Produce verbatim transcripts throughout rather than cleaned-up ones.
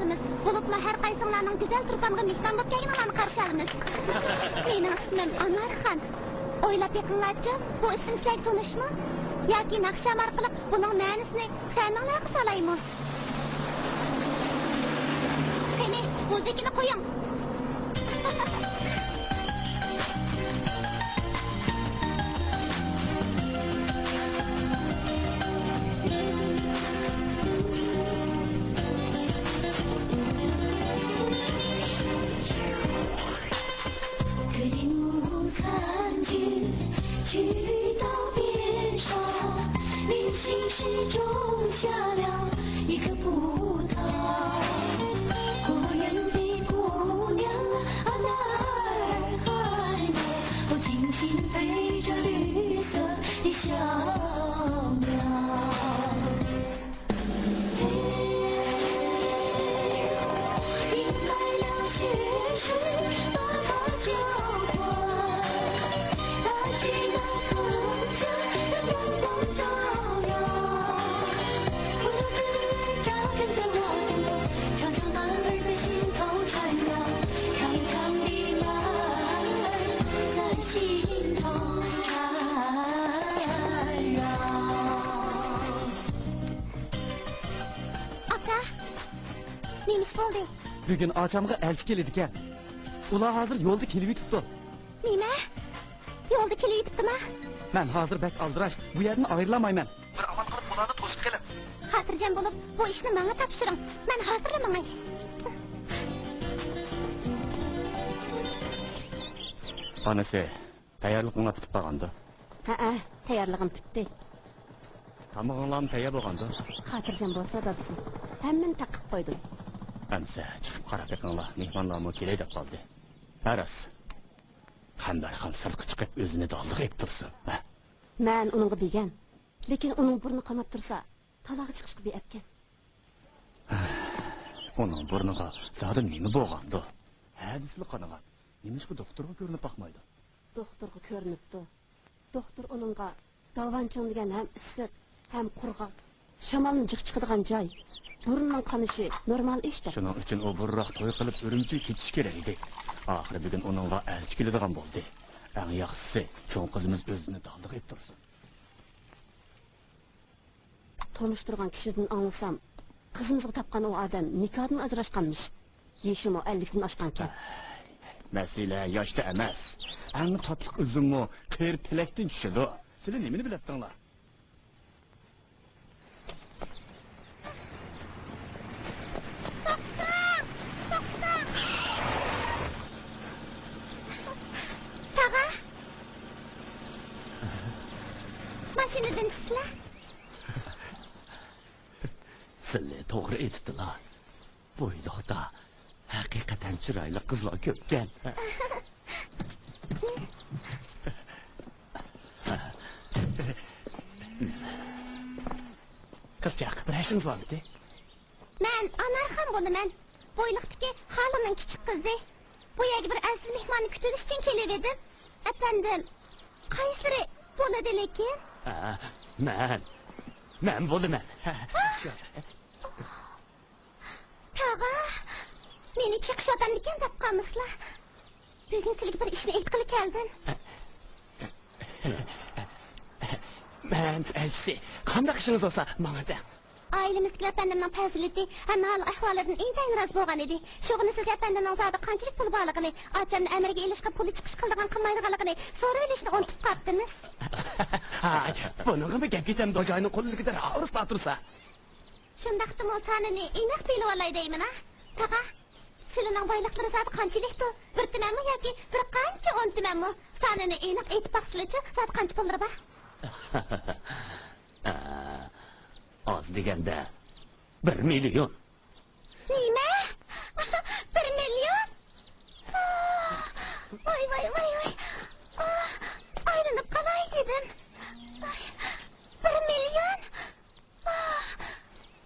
بولۇپمۇ ھەر قايسىڭلارنىڭ گۈزەل تۇرپانغا مېھمان بولۇپ كەلگىنىڭلارنى قارشى ئالىمىز. مېنىڭ ئىسمىم ئانارخان. ئويلاپ بېقىڭلارچۇ، بۇ ئىسىم سىلەرگە تونۇشمۇ؟ ياكى ناخشام ئارقىلىق بۇنىڭ مەنىسىنى خىيالىڭلارغا سالايمۇ؟ قېنى، مۇزىكىنى قويۇڭ. بۈگۈن ئاچامغا ئەلچى كېلىدىكەن. ئۇلار ھازىر يولدا كېلىۋېتىپتۇ. نېمە؟ يولدا كېلىۋېتىپتىما؟ مەن ھازىر بەك ئالدىراش، بۇ يەردىن ئايرىلالمايمەن. بىر ئامال قىلىپ ئۇلارنى توسۇپ قېلىڭ. خاتىرجەم بولۇپ، بۇ ئىشنى ماڭا تاپشۇرۇڭ. مەن ھازىرلا ماڭاي. ئانىسى، تەييارلىقىڭلار پۈتۈپ قالغاندۇ؟ ھەئە، تەييارلىقىم پۈتتى. تامىقىڭلارمۇ تەييار بولغاندۇ؟ خاتىرجەم بولسا، دادىسى، ھەممىنى تەققىپ قويدۇم. ئەمسە چىقىپ قاراپ بېقىڭلار، مېھمانلارمۇ كېلەي دەپ قالدى. ھە، راست. قەمبەرخان سىرتقا چىقىپ ئۆزىنى دالدىغا ئېلىپ تۇرسۇن. ھە. مەن ئۇنىڭغا دېگەن، لېكىن ئۇنىڭ بۇرنى قاناپ تۇرسا، تالاغا چىقىشقا بىئەپكەن. ئۇنىڭ بۇرنىغا زادى نېمە بولغاندۇ؟ ھە دېسىلا قانىغان. نېمىشقا دوختۇرغا كۆرۈنۈپ باقمايدۇ؟ دوختۇرغا كۆرۈنۈپتۇ. دوختۇر ئۇنىڭغا داۋانچىڭ دېگەن ھەم ئىسسىق، ھەم قۇرغاق، شامالنىڭ جىق چىقىدىغان جاي، بۇرنىنىڭ قانىشى نورمال ئىش دەپ. شۇنىڭ ئۈچۈن ئۇ بۇرۇنراق توي قىلىپ ئۈرۈمچىگە كېتىشى كېرەك ئىدى. ئاخىرى بۈگۈن ئۇنىڭغا ئەلچى كېلىدىغان بولدى. ئەڭ ياخشىسى، چوڭ قىزىمىز ئۆزىنى دالدىغا ئېلىپ تۇرسۇن. تونۇشتۇرغان كىشىدىن ئاڭلىسام، قىزىمىزغا تاپقان ئۇ ئادەم نىكاھتىن ئاجراشقانمىش. يېشىمۇ ئەللىكتىن ئاشقانكەن. مەسىلە ياشتا ئەمەس. ئەڭ تاتلىق ئۈزۈممۇ قېرى پېلەكتىن چۈشىدۇ. سىلى نېمىنى بىلەتتىڭلار؟ توختاڭ! توختاڭ! تاغا! ماشىنىدىن چۈشسىلە. سىلى توغرا ئېيتىپتىلا. بويلۇقتا ھەقىقەتەن چىرايلىق قىزلار كۆپكەن. قىزچاق، بىر ئىشىڭىز بارمىدى؟ مەن ئانارخان بولىمەن. بويلۇقتىكى خالىنىڭ كىچىك قىزى. بۇ يەرگە بىر ئەزىز مېھماننى كۈتۈۋېلىش ئۈچۈن كېلىۋىدىم. ئەپەندىم، قايسىلىرى بولىدۇ لېكىن؟ ھە، مەن. مەن بولىمەن. تاغا، مېنى چېقىشىۋاتامدىكەن دەپ قالمىسىلا. بۈگۈن سىلىگە بىر ئىشنى ئېيتقىلى كەلدىم. مەن ئەلچىسى. قانداق ئىشىڭىز بولسا، ماڭا دەڭ. ئائىلىمىزدىكىلەر ئەپەندىمنىڭ پەزىلىتى، ھەممە ھال ئەھۋالىدىن ئىنتايىن رازى بولغان ئىدى. شۇغىنىسىز ئەپەندىمنىڭ زادى قانچىلىك پۇلى بارلىقىنى، ئاچامنى ئەمىرگە ئېلىشقا پۇلى چىقىش قىلىدىغان قىلمايدىغانلىقىنى سورىۋېلىشنى ئۇنتۇپ قاپتىمىز. ھاي، بۇنىڭغىمۇ گەپ كېتەمدۇ، جاينىڭ قولىدىكىدە راۋۇرۇسلا تۇرسا. شۇنداقتىمۇ سانىنى ئېنىق بىلىۋالاي دەيمىنا. تاغا، سىلىنىڭ بايلىقلىرى زادى قانچىلىكتۇ؟ بىر تۈمەنمۇ ياكى بىر قانچە ئون تۈمەنمۇ؟ سانىنى ئېنىق ئېيتىپ باقسىلىچۇ، زادى قانچە پۇللىرى بار؟ ئاز دېگەندە بىر مىليون. نېمە؟ بىر مىليون؟ ۋاي، ۋاي، ۋاي، ۋاي. ئايلىنىپ قالاي دېدىم. بىر مىليون؟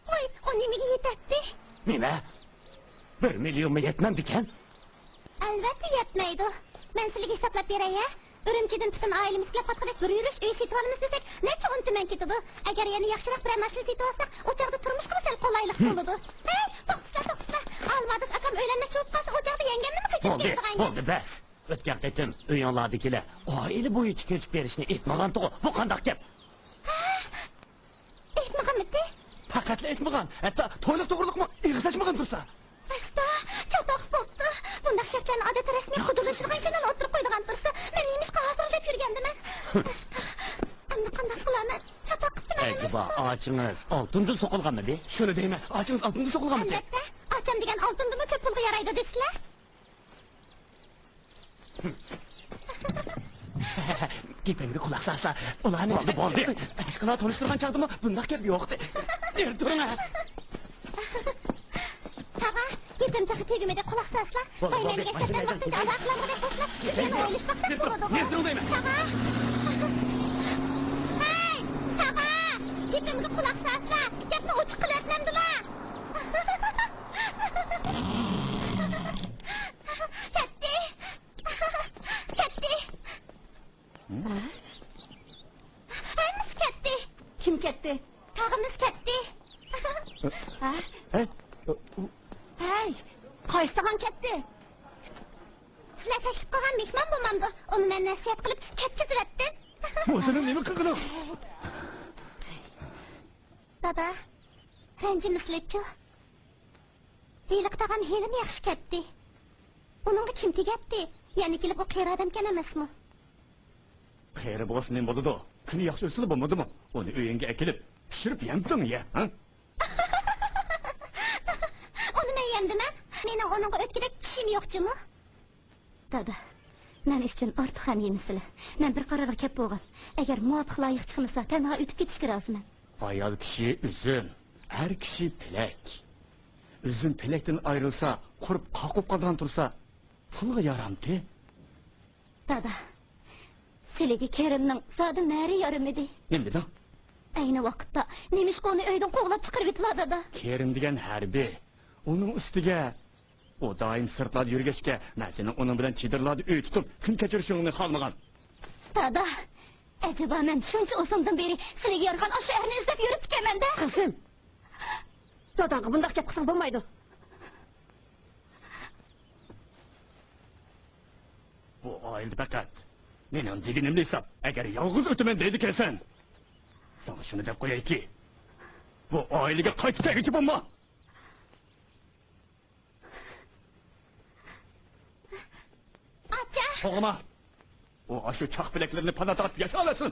ۋاي، ئۇ نېمىگە يېتەتتى؟ نېمە؟ بىر مىليونمۇ يەتمەمدىكەن؟ ئەلۋەتتە يەتمەيدۇ. مەن سىلىگە ھېسابلاپ بېرەي ھە. ئۈرۈمچىدىن پۈتۈن ئائىلىمىزگە قاتقۇدەك بىر يۈرۈش ئۆي سېتىۋالىمىز دېسەك، نەچچە ئون تۈمەن كېتىدۇ. ئەگەر يەنە ياخشىراق بىرەر ماشىنا سېتىۋالساق، ئۇ چاغدا تۇرمۇشقىمۇ سەل قولايلىق بولىدۇ. ھەي، توختىسىلا، توختىسىلا. ئالمادىس ئاكام ئۆيلەنمەكچى بولۇپ قالسا، ئۇ چاغدا يەڭگەمنىمۇ كۆچۈرۈپ بولدى، بېرىدىغان گەپ. بولدى، بەس. ئۆتكەن قېتىم ئۆيۈڭلاردىكىلەر ئائىلە بويىچە كۆچۈپ بېرىشنى ئېيتمىغانتىغۇ، بۇ قانداق گەپ؟ ھە؟ ئېيتمىغانمىدى؟ پەقەتلا ئېيتمىغان، ھەتتا تويلۇق توغرۇلۇقمۇ ئېغىز ئاچمىغان تۇرسا. ئاستا، چاتاق بوپتۇ. بۇنداق شەرتلەرنى ئادەتتە رەسمىي قۇدۇرلىشىدىغان كۈنىلا ئوتتۇرىغا قويىدىغان تۇرسا، مەن نېمىشقا ھازىر دەپ يۈرگەندىمەن؟ ئاستا، ئەمدى قانداق قىلارمەن؟ چاتاق قىپتىمەن. ئەجەبا، ئاچىڭىز ئالتۇندىن سوقۇلغانمىدى؟ شۇنى دەيمەن، ئاچىڭىز ئالتۇندىن سوقۇلغانمىدى؟ ئەلۋەتتە، ئاچام دېگەن ئالتۇندىنمۇ كۆپ پۇلغا يارايدۇ دەيسىلەر. گېپىمگە قۇلاق سالسا، ئۇلارنى بولدى، بولدى. ئاشقىلار تونۇشتۇرغان چاغدىمۇ بۇنداق گەپ يوقتى. نېرى تۇرۇڭ ھە. تاغا، گېپىم تېخى تۈگىمىدى، قۇلاق سالسىلا. بولدى، بولدى. بايمەنگە كەتكەن ۋاقتىڭدا ئازاقلارغا بولسا، يەنە ئويلىشىپ باقساق بولىدىغۇ. نېرى تۇرۇڭ دەيمەن. تاغا. ھەي، تاغا، گېپىمگە قۇلاق سالسىلا، گەپنى ئوچۇق قىلىۋەتمەمدىلا. كەتتى. كەتتى. ھەممىسى كەتتى. كىم كەتتى؟ تاغىمىز كەتتى. ھە؟ ھەي، قايسى تاغاڭ كەتتى؟ سىلەر تەكلىپ قىلغان مېھمان بولمامدۇ؟ ئۇنى مەن نەسىھەت قىلىپ كەتكۈزۈۋەتتىم. بۇ سېنىڭ نېمە قىلغىنىڭ؟ دادا، رەنجىمىسىلىچۇ. ھېلىقى تاغام ھېلىمۇ ياخشى كەتتى. ئۇنىڭغا كىم تېگەتتى؟ يەنە كېلىپ ئۇ قېرى ئادەمكەن ئەمەسمۇ؟ قېرى بولسا نېمە بولىدۇ؟ كۈنى ياخشى ئۆتسىلا بولمىدىمۇ؟ ئۇنى ئۆيۈڭگە ئەكېلىپ، پىشۇرۇپ يەمدىڭ يە، ھە؟ ئۇنى مەن يەمدىمەن. مېنىڭ ئۇنىڭغا ئۆتكۈدەك ئىشىم يوق جۇمۇ. دادا، مەن ئۈچۈن ئارتۇق ھەم يېمىسىلە. مەن بىر قارارغا كەپ بولغان. ئەگەر مۇۋاپىق لايىق چىقمىسا، تەنھا ئۆتۈپ كېتىشكە رازىمەن. ئايال كىشى ئۈزۈم، ئەر كىشى پېلەك. ئۈزۈم پېلەكتىن ئايرىلسا، قۇرۇپ قاقۇپ قالىدىغان تۇرسا، پۇلغا يارامتى؟ دادا، سىلىگە كېرىمنىڭ زادى نەرى يارىمىدى. نېمە دېدىڭ؟ ئەينى ۋاقىتتا نېمىشقا ئۇنى ئۆيدىن قوغلاپ چىقىرىۋېتىلا، دادا؟ كېرىم دېگەن ھەربىي. ئۇنىڭ ئۈستىگە ئۇ دائىم سىرتلاردا يۈرگەچكە، مەن سېنىڭ ئۇنىڭ بىلەن چېدىرلاردا ئۆي تۇتۇپ، كۈن كەچۈرۈشۈڭنى خالىمىغان. دادا، ئەجەبا مەن شۇنچە ئۇزۇندىن بېرى سىلىگە يارىغان ئاشۇ ئەرنى ئىزدەپ يۈرۈپتىكەنمەن-دە. قىزىم، داداڭغا بۇنداق گەپ قىلساڭ بولمايدۇ. بۇ ئائىلىدە پەقەت مېنىڭ دېگىنىمنى ھېساب، ئەگەر يالغۇز ئۆتىمەن دەيدىكەنسەن، ساڭا شۇنى دەپ قويايكى، بۇ ئائىلىگە قايتا كەلگۈچى بولما! ئاچا! توغلىما! ئۇ ئاشۇ چاق پېلەكلىرىنى پانا تارتىپ ياشاۋەرسۇن!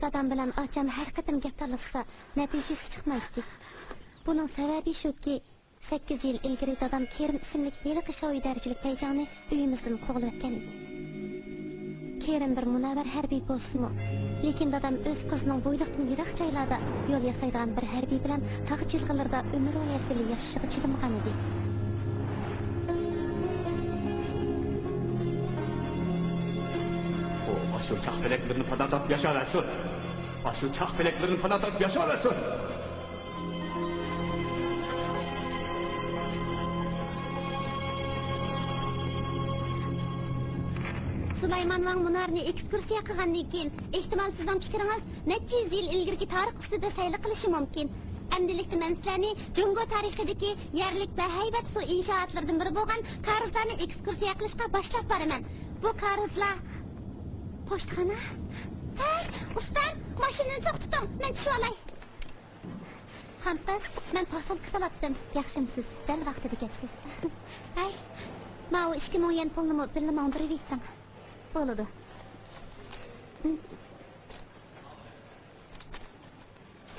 دادام بىلەن ئاچام ھەر قېتىم گەپ تالىشسا، نەتىجىسى چىقمايتتى. بۇنىڭ سەۋەبى شۇكى، سەككىز يىل ئىلگىرى دادام كېرىم ئىسىملىك ھېلىقى شاۋيۇدەرىجىلىك بەيجاڭنى ئۆيىمىزدىن قوغلىۋەتكەن ئىدى. كېرىم بىر مۇنەۋۋەر ھەربىي بولسىمۇ، لېكىن دادام ئۆز قىزىنىڭ بويلۇقتىن يىراق جايلاردا يول ياسايدىغان بىر ھەربىي بىلەن تاغ جىلغىلىرىدا ئۆمۈر ھايات بىللە ياشىشىغا چىدىمىغانىدى. ئۇ ئاشۇ چاق پېلەكلىرىنى پانا تارتىپ ياشاۋەرسۇن! ئاشۇ چاق پېلەكلىرىنى پانا تارتىپ ياشاۋەرسۇن! سۇلايمان ۋاڭ مۇنارنى ئېكسكۇرسىيە قىلغاندىن كېيىن، ئېھتىمال سىزنىڭ پىكرىڭىز نەچچە يۈز يىل ئىلگىرىكى تارىخ ئۈستىدە سەيلە قىلىشى مۇمكىن. ئەمدىلىكتە مەن سىلەرنى جۇڭگو تارىخىدىكى يەرلىك بەھەيۋەت سۇ ئىنشائاتلىرىدىن بىرى بولغان كارىزلارنى ئېكسكۇرسىيە قىلىشقا باشلاپ بارىمەن. بۇ كارىزلار پوچتىخانا. ھەي، ئۇستام، ماشىنىنى توختىتىڭ، مەن چۈشۈۋالاي. خانقىز، مەن پاسولكا سالاتتىم. ياخشىمسىز؟ دەل ۋاقتىدا كەپسىز. ھەي، ماۋۇ ئىككى مىڭ يۈەن پۇلنىمۇ بىللە ماڭدۇرۇۋېتىڭ. بولىدۇ.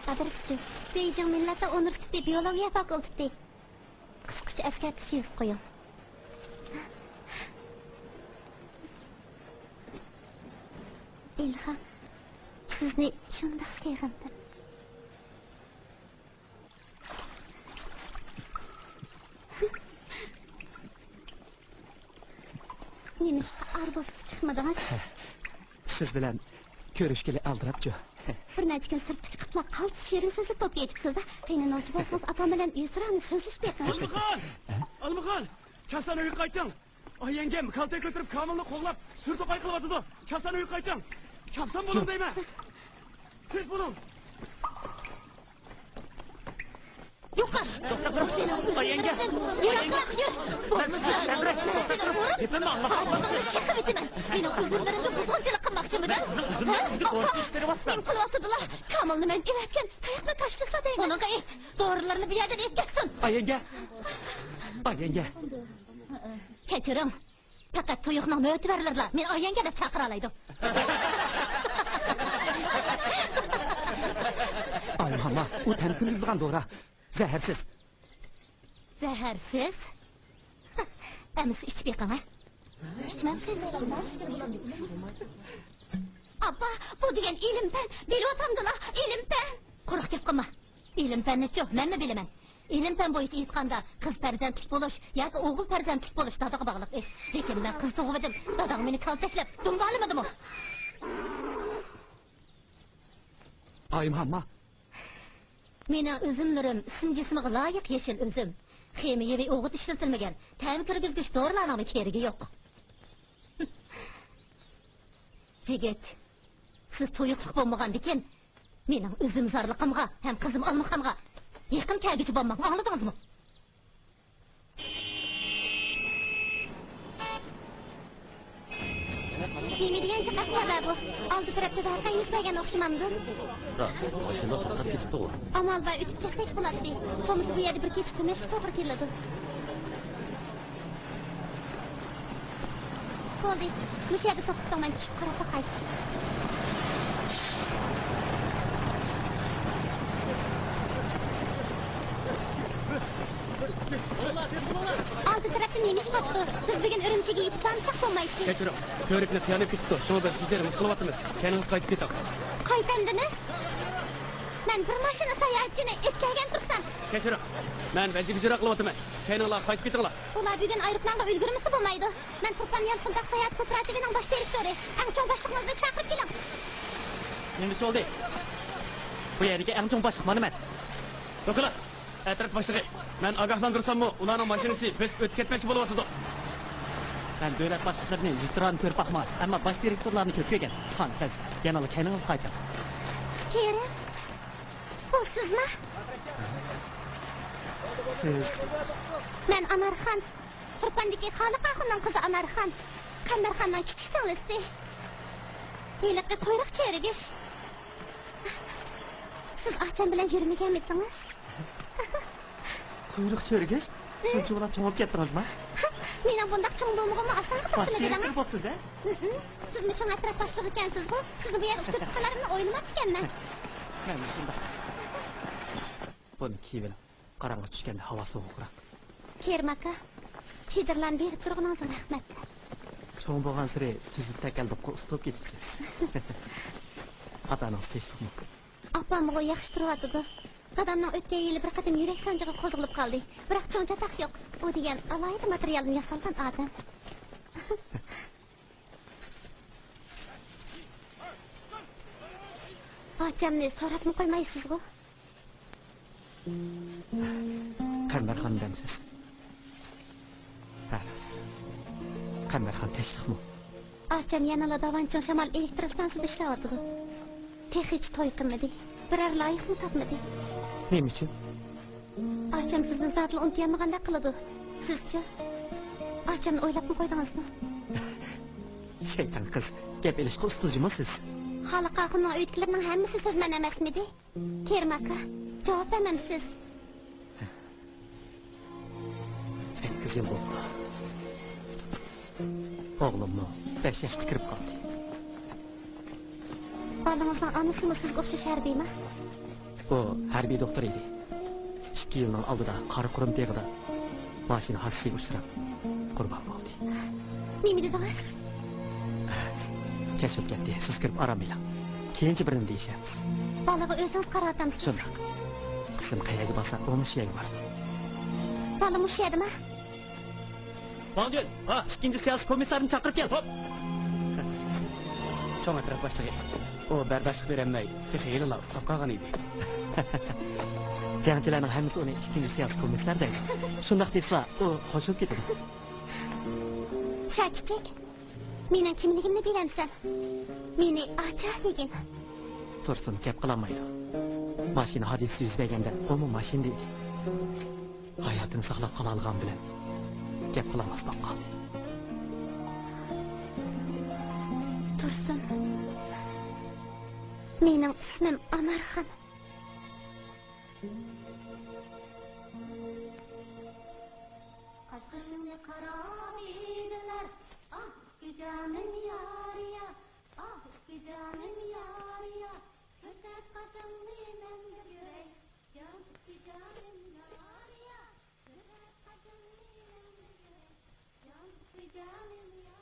ئادرېسچۇ؟ بېيجىڭ مىللەتلەر ئۇنىۋېرسىتېتى بىيولوگىيە فاكۇلتېتى. قىسقىچە ئەسكەرتىش يېزىپ قويۇڭ. ئىلھام، سىزنى شۇنداق سېغىندىم. نېمىشقا ئارىدىن چىقمىدىڭىز؟ سىز بىلەن كۆرۈشكىلى ئالدىراپچۇ. بىر نەچچە كۈن سىرتقا چىقىپلا قالتىس شېرىن سۆزلۈك بولۇپ كېتىپسىز-دە. قېنى، نوچى بولسىڭىز ئاپام بىلەن يۈزتۇرانە سۆزلىشىپ بېقىڭ. ئالىمخان! ئالىمخان! چاپسان ئۆيگە قايتىڭ! ئايەڭگەم كالتە كۆتۈرۈپ كامىلنى قوغلاپ، سۈر-توقاي قىلىۋاتىدۇ. چاپسان ئۆيگە قايتىڭ! چاپسان بولۇڭ دەيمەن! تېز بولۇڭ! يوقال! ئايەڭگە! يىراقراق يۈر! بولمىسا، مەن سېنى ئۇرۇپ، ئۇزۇنلىرىڭنى بۇزغۇنچىلىق قىلماقچىمىدىڭ؟ ھە؟ ئاپا! نېمە قىلىۋاتىدىلا؟ كامىلنى مەن ئېۋەتكەن تاياقنى تاشلىسا دەيمەن. ئۇنىڭغا ئېيت، دورىلىرىنى بۇ يەردىن ئېلىپ كەتسۇن. ئايەڭگە! ئايەڭگە! كەچۈرۈڭ. پەقەت تۇيۇقنىڭ مۆتىۋەرلىرىلا مېنى ئايەڭگە دەپ چاقىرالايدۇ. ئايمامما، ئۇ تەن كىرگۈزىدىغان دورا. زەھەرسىز. زەھەرسىز؟ ئەمىسە ئىچىپ بېقىڭ، ھە؟ ئىچمەمسىز؟ ئاپا، بۇ دېگەن ئىلىم-پەن، بىلىۋاتامدىلا، ئىلىم-پەن. قۇرۇق گەپ قىلما. ئىلىم-پەننىچۇ، مەنمۇ بىلىمەن. ئىلىم-پەن بويىچە ئېيتقاندا، قىز پەرزەنتلىك بولۇش ياكى ئوغۇل پەرزەنتلىك بولۇش دادىغا باغلىق ئىش. لېكىن مەن قىز تۇغۇۋىدىم، داداڭ مېنى كالتەكلەپ، دۇمبالىمىدىمۇ؟ ئايمامما. مېنىڭ ئۈزۈملىرىم ئىسىم-جىسمىغا لايىق يېشىل ئۈزۈم. خىمىيەۋى ئوغۇت ئىشلىتىلمىگەن، تەم كىرگۈزگۈچ دورىلارنىڭمۇ كېرىكى يوق. يىگىت، سىز تۇيۇقلۇق بولمىغاندىكىن، مېنىڭ ئۈزۈمزارلىقىمغا ھەم قىزىم ئالمىخانغا يېقىن كەلگۈچى بولماڭ، ئاڭلىدىڭىزمۇ؟ نېمە دېگەن جىق ئەسكەرلەر بۇ؟ ئالدى تەرەپتە ھەرقانداق يۈز بەرگەن ئوخشىمامدۇ؟ راست، ماشىنا توختاپ كېتىپتىغۇ. ئامال بار، ئۆتۈپ كەتسەك بولاتتى. بولمىسا بۇ يەردە بىر كېچە تۈنەشكە توغرا كېلىدۇ. بولدى، مۇشۇ يەردە توختىتىڭ، مەن چۈشۈپ قاراپ باقاي. ئالدى تەرەپتە نېمە ئىش بوپتۇ؟ بىز بۈگۈن ئۈرۈمچىگە يېتىپ بارمىساق بولمايتتى. كەچۈرۈڭ، كۆۋرۈكنى تىيانىپ كېتىپتۇ، شۇڭا بىز جىددىي رېمونت قىلىۋاتىمىز. كەينىڭىزگە قايتىپ كېتىڭ. قايتامدىمۇ؟ مەن بىر ماشىنا ساياھەتچىنى ئېلىپ كەلگەن تۇرسام. كەچۈرۈڭ، مەن ۋەجىگە ئىجرا قىلىۋاتىمەن. كەينىڭلار قايتىپ كېتىڭلار. ئۇلار بۈگۈن ئايروپىلانغا ئۈلگۈرمىسە بولمايدۇ. مەن تۇرپان يانفونداق ساياھەت كوپىراتىپىنىڭ باش دىرېكتورى. ئەڭ چوڭ باشلىقىڭىزنى چاقىرىپ كېلىڭ. نېمە ئىش بولدى؟ بۇ يەردىكى ئەڭ چوڭ باشلىق مانا مەن. دوكلات! ئەترەت باشلىقى، مەن ئاگاھلاندۇرساممۇ، ئۇلارنىڭ ماشىنىسى بېسىپ ئۆتۈپ كەتمەكچى بولۇۋاتىدۇ. مەن دۆلەت باشلىقلىرىنى، يۇجترانى كۆرۈپ باقمىغان، ئەمما باش دىرېكتورلارنى كۆپ كۆرگەن. قان، سىز يەنىلا كەينىڭىزگە قايتىڭ. كېرىم، بۇ سىزمۇ؟ سىز؟ مەن ئانارخان. تۇرپاندىكى خالىق ئاخۇننىڭ قىزى ئانارخان. قەمبەرخاننىڭ كىچىك سىڭلىسى. ھېلىقى قۇيرۇق چۆرۈگۈچ. سىز ئاچام بىلەن يۈرمىگەنمىدىڭىز؟ قۇيرۇق چۆرۈگۈچ؟ شۇنچىۋالا چوڭ بولۇپ كەتتىڭىزما؟ مېنىڭ بۇنداق چوڭ بولمىغىنىمنى ئاسانلا باش تاپتىمىز دېدىڭىز. دىرېكتور بوپسىز-ھە؟ ھىم، سىزمۇ چوڭ ئەترەت باشلىقى ئىكەنسىزغۇ. سىزنى بۇ يەرگە ئۇچرىتىپ قالارمەن ئويلىماپتىكەنمەن. مەن شۇنداق. بۇنى كىيىۋېلىڭ. قاراڭغۇ چۈشكەندە ھاۋا سوغۇقراق. كېرىم ئاكا، چېدىرلارنى بېرىپ تۇرغىنىڭىزغا رەھمەت. چوڭ بولغانسېرى تۈزۈپ تەكەلدۇققا ئۇستا بولۇپ كېتىپسىز. ئاتا-ئانىڭىز تىنچلىقمۇ؟ ئاپامغۇ ياخشى تۇرۇۋاتىدۇ. دادامنىڭ ئۆتكەن يىلى بىر قېتىم يۈرەك سانجىقى قوزغىلىپ قالدى. بىراق چوڭ چاتاق يوق. ئۇ دېگەن ئالاھىدە ماتېرىيالدىن ياسالغان ئادەم. ئاچامنى سوراپمۇ قويمايسىزغۇ؟ قەمبەرخان دەمسىز؟ ھە، راست. قەمبەرخان تىنچلىقمۇ؟ ئاچام يەنىلا داۋانچۇڭ شامال ئېلېكتر ئىستانسىسىدا ئىشلەۋاتىدۇ. تېخىچە توي قىلمىدى. بىرەر لايىقنى تاپمىدى. نېمە ئۈچۈن؟ ئاچام سىزنى زادىلا ئۇنتۇيالمىغاندەك قىلىدۇ. سىزچۇ؟ ئاچامنى ئويلاپمۇ قويدىڭىزمۇ؟ شەيتان قىز، گەپ ئېلىشقا ئۇستىزمۇ سىز؟ خالىق ئاخۇننىڭ ئۆيدىكىلىرىنىڭ ھەممىسى سۆزمەن ئەمەسمىدى؟ كېرىم ئاكا، جاۋاب بەرمەمسىز؟ سەككىز يىل بوپتۇ. ئوغلۇممۇ بەش ياشقا كىرىپ قالدى. بالىڭىزنىڭ ئانىسىمۇ سىزگە ئوخشاش ھەربىيما؟ ئۇ ھەربىي دوختۇر ئىدى. ئىككى يىلنىڭ ئالدىدا قاراقۇرۇم تېغىدا ماشىنا ھادىسىسىگە ئۇچراپ، قۇربان بولدى. نېمە دېدىڭىز؟ كەچ بولۇپ كەتتى، سىز كىرىپ ئارام ئېلىڭ. كېيىنچە بىر نېمە دېيىشەرمىز. بالىغا ئۆزىڭىز قاراۋاتامسىز؟ شۇنداق. قىزىم قەيەرگە بارسا، ئۇمۇ شۇ يەرگە بارىدۇ. بالا مۇشۇ يەردىما؟ ۋاڭجۈن، ھا، ئىككىنچى سىياسىي كومىسسارنى چاقىرىپ كەل. خوپ. چوڭ ئەترەت باشلىقى. ئۇ بەرداشلىق بېرەلمەي، تېخى ھېلىلا ئۇخلاپ قالغان ئىدى. جەڭچىلەرنىڭ ھەممىسى ئۇنى ئىككىنچى سىياسىي كومىسسار دەيدۇ. شۇنداق دېسىلا، ئۇ خوش بولۇپ كېتىدۇ. شاكىچىك، مېنىڭ كىملىكىمنى بىلەمسەن؟ مېنى ئاچا دېگىن. تۇرسۇن گەپ قىلالمايدۇ. ماشىنا ھادىسىسى يۈز بەرگەندە ئۇمۇ ماشىنىدا ئىدى. ھاياتىنى ساقلاپ قالالىغان بىلەن گەپ قىلالماس باققان. تۇرسۇن، مېنىڭ ئىسمىم ئانارخان. قاش-قېشىڭنى قارا بىلەر، ئاھ، ئىككى جانىم يارىيا، ئاھ، ئىككى جانىم يارىيا، كۆرسەت قاشىڭنى مەنگە كۆرەي، جان ئىككى جانىم يارىيا، كۆرسەت قاشىڭنى مەنگە كۆرەي، جان ئىككى جانىم يارىيا.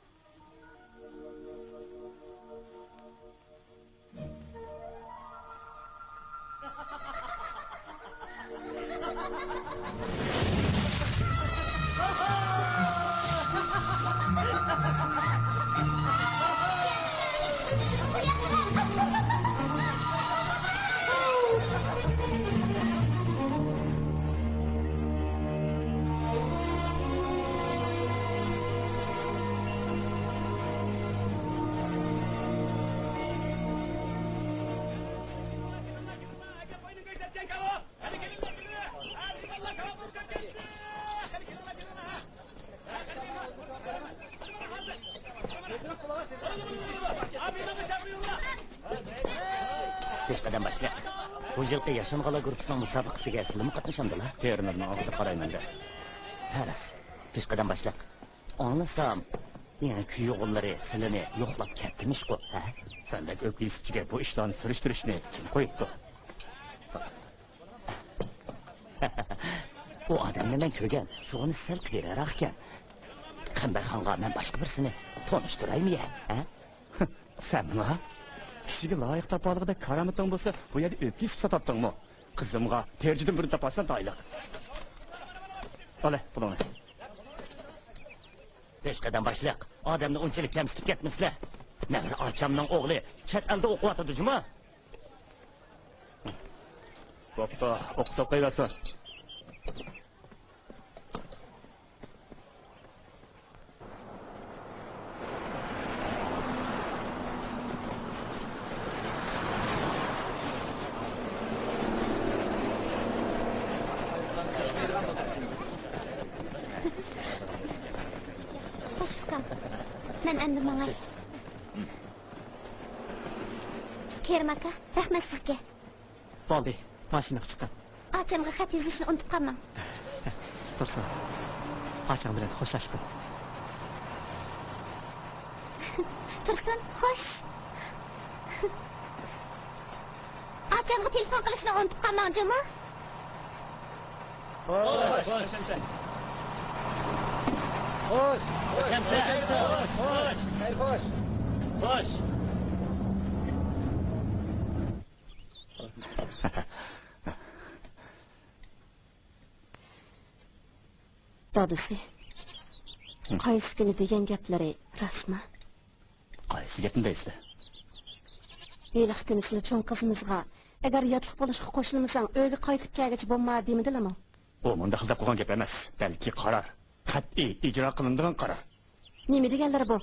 پېشقەدەم باشلىق، بۇ يىلقى ياشانغانلار گۇرۇپپىسىنىڭ مۇسابىقىسىگە سىلىمۇ قاتنىشامدىلا؟ تېرمىزنىڭ ئاغزىغا قارايمەن دە. ھە راست، پېشقەدەم باشلىق. ئاڭلىسام، يېڭى كۈي يوغۇنلىرى سىلىنى يوقلاپ كەتتىمىشقۇ، ھە؟ سەندەك ئۆپكە يېسىچىگە بۇ ئىشلارنى سۈرۈشتۈرۈشنى كىم قويۇپتۇ؟ ئۇ ئادەمنى مەن كۆرگەن، شۇغىنى سەل قېرىراق ئىكەن. قەمبەرخانغا مەن باشقا بىرسىنى تونۇشتۇرايمىيە، ھە؟ سەن ماڭا؟ كىشىگە لايىق تاپالىغۇدەك كارامىتىڭ بولسا، بۇ يەردە ئۆپكە يېسىپ ساتاتتىڭمۇ؟ قىزىمغا تېرىچىدىن بىرنى تاپالىسام دايلىق. ئالە، پۇلۇڭنى. پېشقەدەم باشلىق، ئادەمنى ئۇنچىلىك كەمسىتىپ كەتمىسىلە. نەۋرە ئاچامنىڭ ئوغلى چەت ئەلدە ئوقۇۋاتىدۇ جۇمۇ. بوپتۇ، ئوقۇپ ئوقۇۋەرسۇن. خوش ئۇكام، مەن ئەمدى ماڭاي. كېرىم ئاكا، رەھمەت سىزگە. بولدى، ماشىنىغا چىقىڭ. ئاچامغا خەت يېزىشنى ئۇنتۇپ قالماڭ. تۇرسۇن، ئاچاڭ بىلەن خوشلاشقىن. تۇرسۇن، خوش. ئاچامغا تېلېفون قىلىشنى ئۇنتۇپ قالماڭ جۇمۇ. خوش. خوش. خوش. خوش. خوش. خوش. خوش. دادىسى، ھە. قايسى كۈنى دېگەن گەپلىرى راستمۇ؟ قايسى گەپنى دەيسىلەر؟ ھېلىقى كۈنى سىلەر چوڭ قىزىمىزغا، ئەگەر ياتلىق بولۇشقا قوشۇلمىساڭ، ئۆيگە قايتىپ كەلگۈچە بولما دېمىدىلىمۇ؟ بۇ مۇنداق دەپ قويغان گەپ ئەمەس، بەلكى قارار. قەتئىي ئىجرا قىلىنىدىغان قارار. نېمە دېگەنلىرى بۇ؟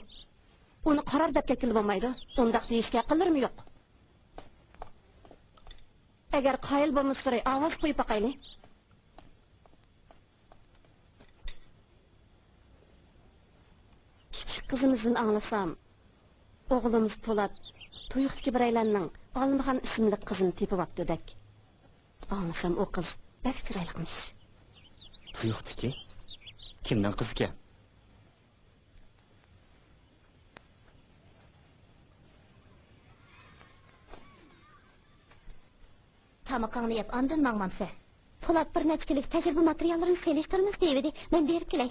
ئۇنى قارار دەپ كەتكىلى بولمايدۇ. ئۇنداق دېيىشكە ئەقىللىرىمۇ يوق. ئەگەر قايىل بولمىسىلىرى ئاۋاز قويۇپ باقايلى. كىچىك قىزىمىزدىن ئاڭلىسام، ئوغلىمىز پولات تۇيۇقتىكى بىرەيلەننىڭ ئالمىخان ئىسىملىك قىزىنى تېپىۋاپتۇدەك. ئاڭلىسام ئۇ قىز بەك چىرايلىقمىش. تۇيۇقتىكى؟ كىمنىڭ قىزىكەن؟ تامىقىڭنى يەپ ئاندىن ماڭمامسەن؟ پولات بىر نەچچە كۈنلۈك تەجرىبە ماتېرىياللىرىنى سېلىشتۇرىمىز دېيىۋىدى، مەن بېرىپ كېلەي.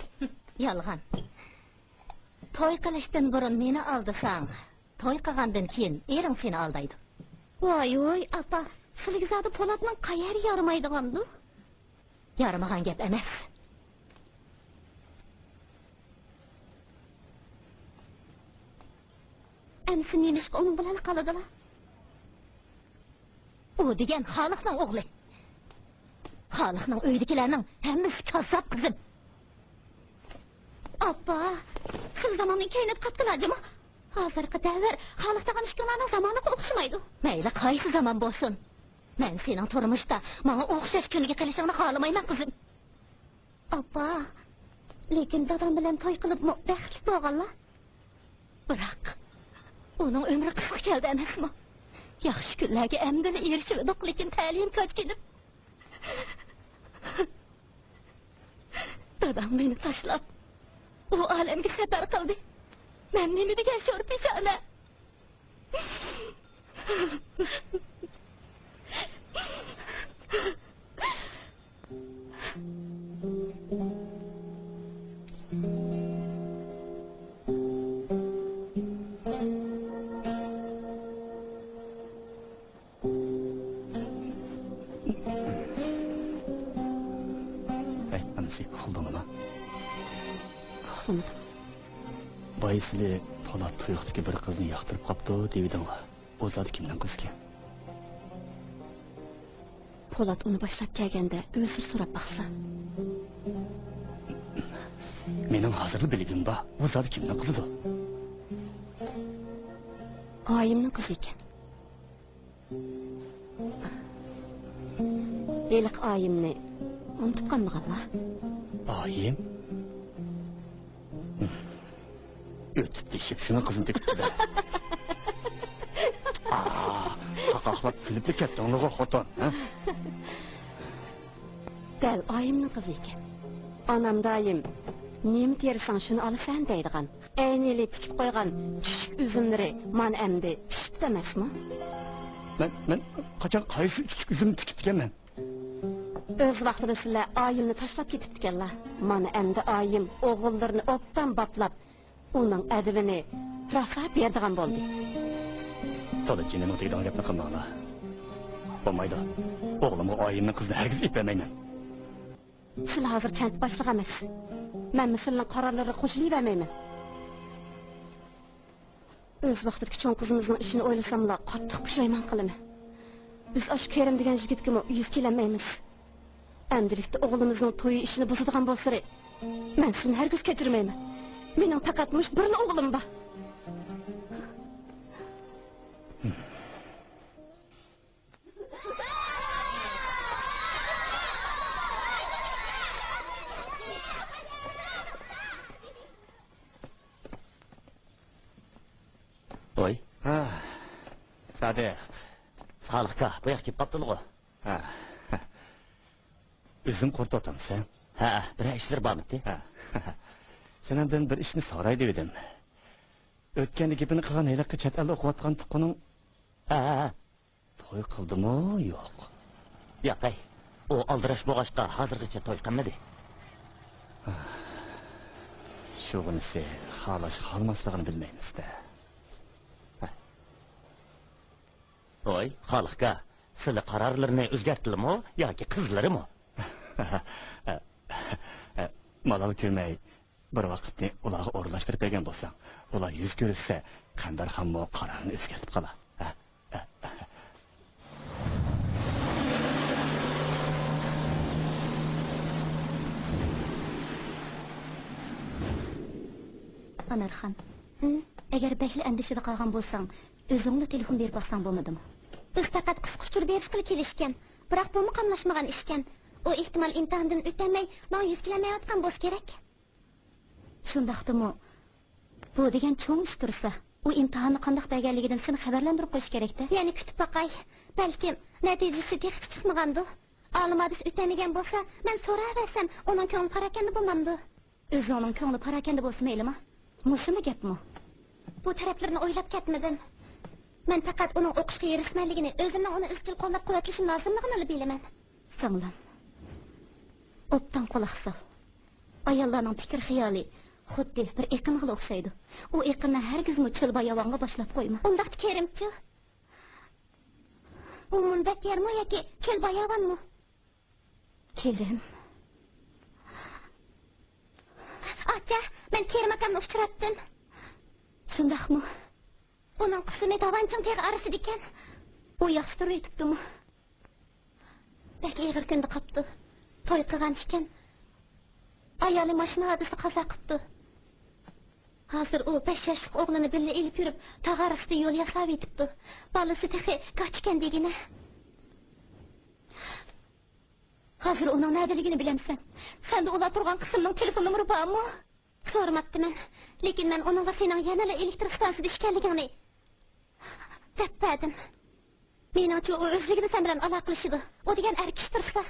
يالغان. توي قىلىشتىن بۇرۇن مېنى ئالدىساڭ، توي قىلغاندىن كېيىن ئېرىڭ سېنى ئالدايدۇ. ۋاي ۋۇي ئاپا، سىلىگە زادى پولاتنىڭ قايەرى يارىمايدىغاندۇ؟ يارىمىغان گەپ ئەمەس. ئەمىسە نېمىشقا ئۇنىڭ بىلەن قالىدىلا؟ ئۇ دېگەن خالىقنىڭ ئوغلى. خالىقنىڭ ئۆيىدىكىلەرنىڭ ھەممىسى كاززاپ قىزىم. ئاپا، خېلى زاماننىڭ كەينىدە قاپتىلا جۇمۇ. ھازىرقى دەۋر خالىق تاغام ئىككىڭلارنىڭ زامانىغا ئوخشىمايدۇ. مەيلى قايسى زامان بولسۇن، مەن سېنىڭ تۇرمۇشتا ماڭا ئوخشاش كۈنگە قېلىشىڭنى خالىمايمەن، قىزىم. ئاپا، لېكىن دادام بىلەن توي قىلىپمۇ بەختلىك بولغانلا. بىراق، ئۇنىڭ ئۆمرى قىسقا كەلدى ئەمەسمۇ؟ ياخشى كۈنلەرگە ئەمدىلا ئېرىشىۋىدۇق، لېكىن تەلىيىم كاج كېلىپ، دادام مېنى تاشلاپ، ئۇ ئالەمگە سەپەر قىلدى. مەن نېمە دېگەن شور پېشانە؟ ھەي، ئانىسى، ئۇخلىدىڭلىما؟ ئۇخلىمىدىم. بايا سىلى پولات تۇيۇقتىكى بىر قىزنى ياقتۇرۇپ قاپتۇ دېۋىدىڭلار. ئۇ زادى كىمنىڭ قىزىكەن؟ پولات ئۇنى باشلاپ كەلگەندە ئۆزلىرى سوراپ باقسا. مېنىڭ ھازىرلا بىلگۈم بار، ئۇ زادى كىمنىڭ قىزىدۇ؟ ئايىمنىڭ قىزى ئىكەن. ھېلىقى ئايىمنى ئۇنتۇپ قالمىغانلا؟ ئايىم؟ ئۆتۈپ تېشىپ شۇنىڭ قىزىنى تېپىپتۇ-دە. ئاھ، قاقاقلاپ كۈلۈپلا كەتتىڭلىغۇ خوتۇن، ھە؟ دەل ئايىمنىڭ قىزى ئىكەن. ئانام دائىم، «نېمە تېرىساڭ، شۇنى ئالىسەن» دەيدىغان. ئەينىلى تىكىپ قويغان چۈچۈك ئۈزۈملىرى مانا ئەمدى پىشىپتۇ ئەمەسمۇ؟ مەن، مەن قاچان قايسى چۈچۈك ئۈزۈمنى تىكىپتىكەنمەن؟ ئۆز ۋاقتىدا سىلەر ئايىمنى تاشلاپ كېتىپتىكەنلا. مانا ئەمدى ئايىم ئوغۇللىرىنى ئوبدان باپلاپ، ئۇنىڭ ئەدىپىنى راسا بېرىدىغان بولدى. تولا جېنىمنىڭ تېگىدىغان گەپنى قىلماڭلار. بولمايدۇ. ئوغلۇمغا ئايىمنىڭ قىزىنى ھەرگىز ئېلىپ بەرمەيمەن. سىلى ھازىر كەنت باشلىقى ئەمەس. مەنمۇ سىلىنىڭ قارارلىرىغا قوشۇلۇۋەرمەيمەن. ئۆز ۋاقتىدىكى چوڭ قىزىمىزنىڭ ئىشىنى ئويلىساملا قاتتىق پۇشايمان قىلىمەن. بىز ئاشۇ كېرىم دېگەن يىگىتكىمۇ يۈز كېلەلمەيمىز. ئەمدىلىكتە ئوغلىمىزنىڭ تويى ئىشىنى بۇزىدىغان بولسىرى، مەن سىلىنى ھەرگىز كەچۈرمەيمەن. مېنىڭ پەقەت مۇشۇ بىرلا ئوغلۇم بار. ۋاي. ھە. سادىق. سالىق ئاكا، بۇ ياققا كېلىپ قاپتىلىغۇ. ھە. ئۆزۈڭ قۇرۇتۇۋاتامسەن؟ ھە، بىرەر ئىشلىرى بارمىتى؟ ھە. سېنىڭدىن بىر ئىشنى سوراي دېۋىدىم. ئۆتكەندە گېپىنى قىلغان ھېلىقى چەت ئەلدە ئوقۇۋاتقان تۇغقىنىڭ، ھە، ھە، ھە. توي قىلدىمۇ، يوق؟ ياق، ھەي. ئۇ ئالدىراش بولغاچقا، ھازىرغىچە توي قىلمىدى. شۇغىنىسى خالاش خالىماسلىقىنى بىلمەيمىز-دە. ھە. ۋاي، خالىق ئاكا، سىلى قارارلىرىنى ئۆزگەرتتىلىمۇ ياكى قىزلىرىمۇ؟ مالال كۆرمەي، بىر ۋاقىتنى ئۇلارغا ئورۇنلاشتۇرۇپ بەرگەن بولساڭ، ئۇلار يۈز كۆرۈشسە، قەمبەرخانمۇ قارارىنى ئۆزگەرتىپ قالار. ھە؟ ئانارخان، ھە؟ ئەگەر بەكلا ئەندىشىدە قالغان بولساڭ، ئۆزۈڭلا تېلېفون بېرىپ باقساڭ بولمىدىمۇ؟ بىز پەقەت قىسقا ئۇچۇر بېرىشقىلا كېلىشكەن. بىراق بۇمۇ قاملاشمىغان ئىشكەن. ئۇ ئېھتىمال ئىمتىھاندىن ئۆتەلمەي، ماڭا يۈز كېلەلمەيۋاتقان بولسا كېرەك. شۇنداقتىمۇ، بۇ دېگەن چوڭ ئىش تۇرسا، ئۇ ئىمتىھاننى قانداق بەرگەنلىكىدىن سېنى خەۋەرلەندۈرۈپ قويۇش كېرەكتە. يەنە كۈتۈپ باقاي. بەلكىم، نەتىجىسى تېخىچە چىقمىغاندۇ. ئالىم ھادىسى ئۆتەلمىگەن بولسا، مەن سوراۋەرسەم، ئۇنىڭ كۆڭلى پاراكەندە بولمامدۇ؟ ئۆزۈڭنىڭ كۆڭلى پاراكەندە بولسا مەيلىما؟ مۇشۇلا گەپمۇ؟ بۇ تەرەپلىرىنى ئويلاپ كەتمىدىم. مەن پەقەت ئۇنىڭ ئوقۇشقا ھېرىسمەنلىكىنى، ئۆزۈمنىڭ ئۇنى ئىزچىل قوللاپ-قۇۋۋەتلىشىم لازىملىقىنىلا بىلىمەن. سىڭلىم، ئوبدان قۇلاق سال. ئاياللارنىڭ پىكىر-خىيالى خۇددى بىر ئېقىنغىلا ئوخشايدۇ. ئۇ ئېقىننى ھەرگىزمۇ چۆل باياۋانغا باشلاپ قويما. ئۇنداقتا كېرىمچۇ؟ ئۇ مۇنبەت يەرمۇ ياكى چۆل باياۋانمۇ؟ كېرىم. ئاچا، مەن كېرىم ئاكامنى ئۇچراتتىم. شۇنداقمۇ؟ ئۇنىڭ قىسمى داۋانچىڭ تېغى ئارىسىدا ئىكەن. ئۇ ياخشى تۇرۇۋېتىپتۇمۇ؟ بەك ئېغىر كۈندە قاپتۇ. توي قىلغان ئىكەن. ئايالى ماشىنا ھادىسىسىدە قازا قىپتۇ. ھازىر ئۇ بەش ياشلىق ئوغلىنى بىللە ئېلىپ يۈرۈپ، تاغ ئارىسىدا يول ياساۋېتىپتۇ. بالىسى تېخى گاچىكەن دېگىنە. ھازىر ئۇنىڭ نەدىلىكىنى بىلەمسەن؟ سەندە ئۇلار تۇرغان قىسىمنىڭ تېلېفون نومۇرى بارمۇ؟ سورىماپتىمەن. لېكىن مەن ئۇنىڭغا سېنىڭ يەنىلا ئېلېكتر ئىستانسىدا ئىكەنلىكىڭنى دەپ بەردىم. مېنىڭچە، ئۇ ئۆزلۈكىدە سەن بىلەن ئالاقىلىشىدۇ. ئۇ دېگەن ئەر كىشى تۇرسا.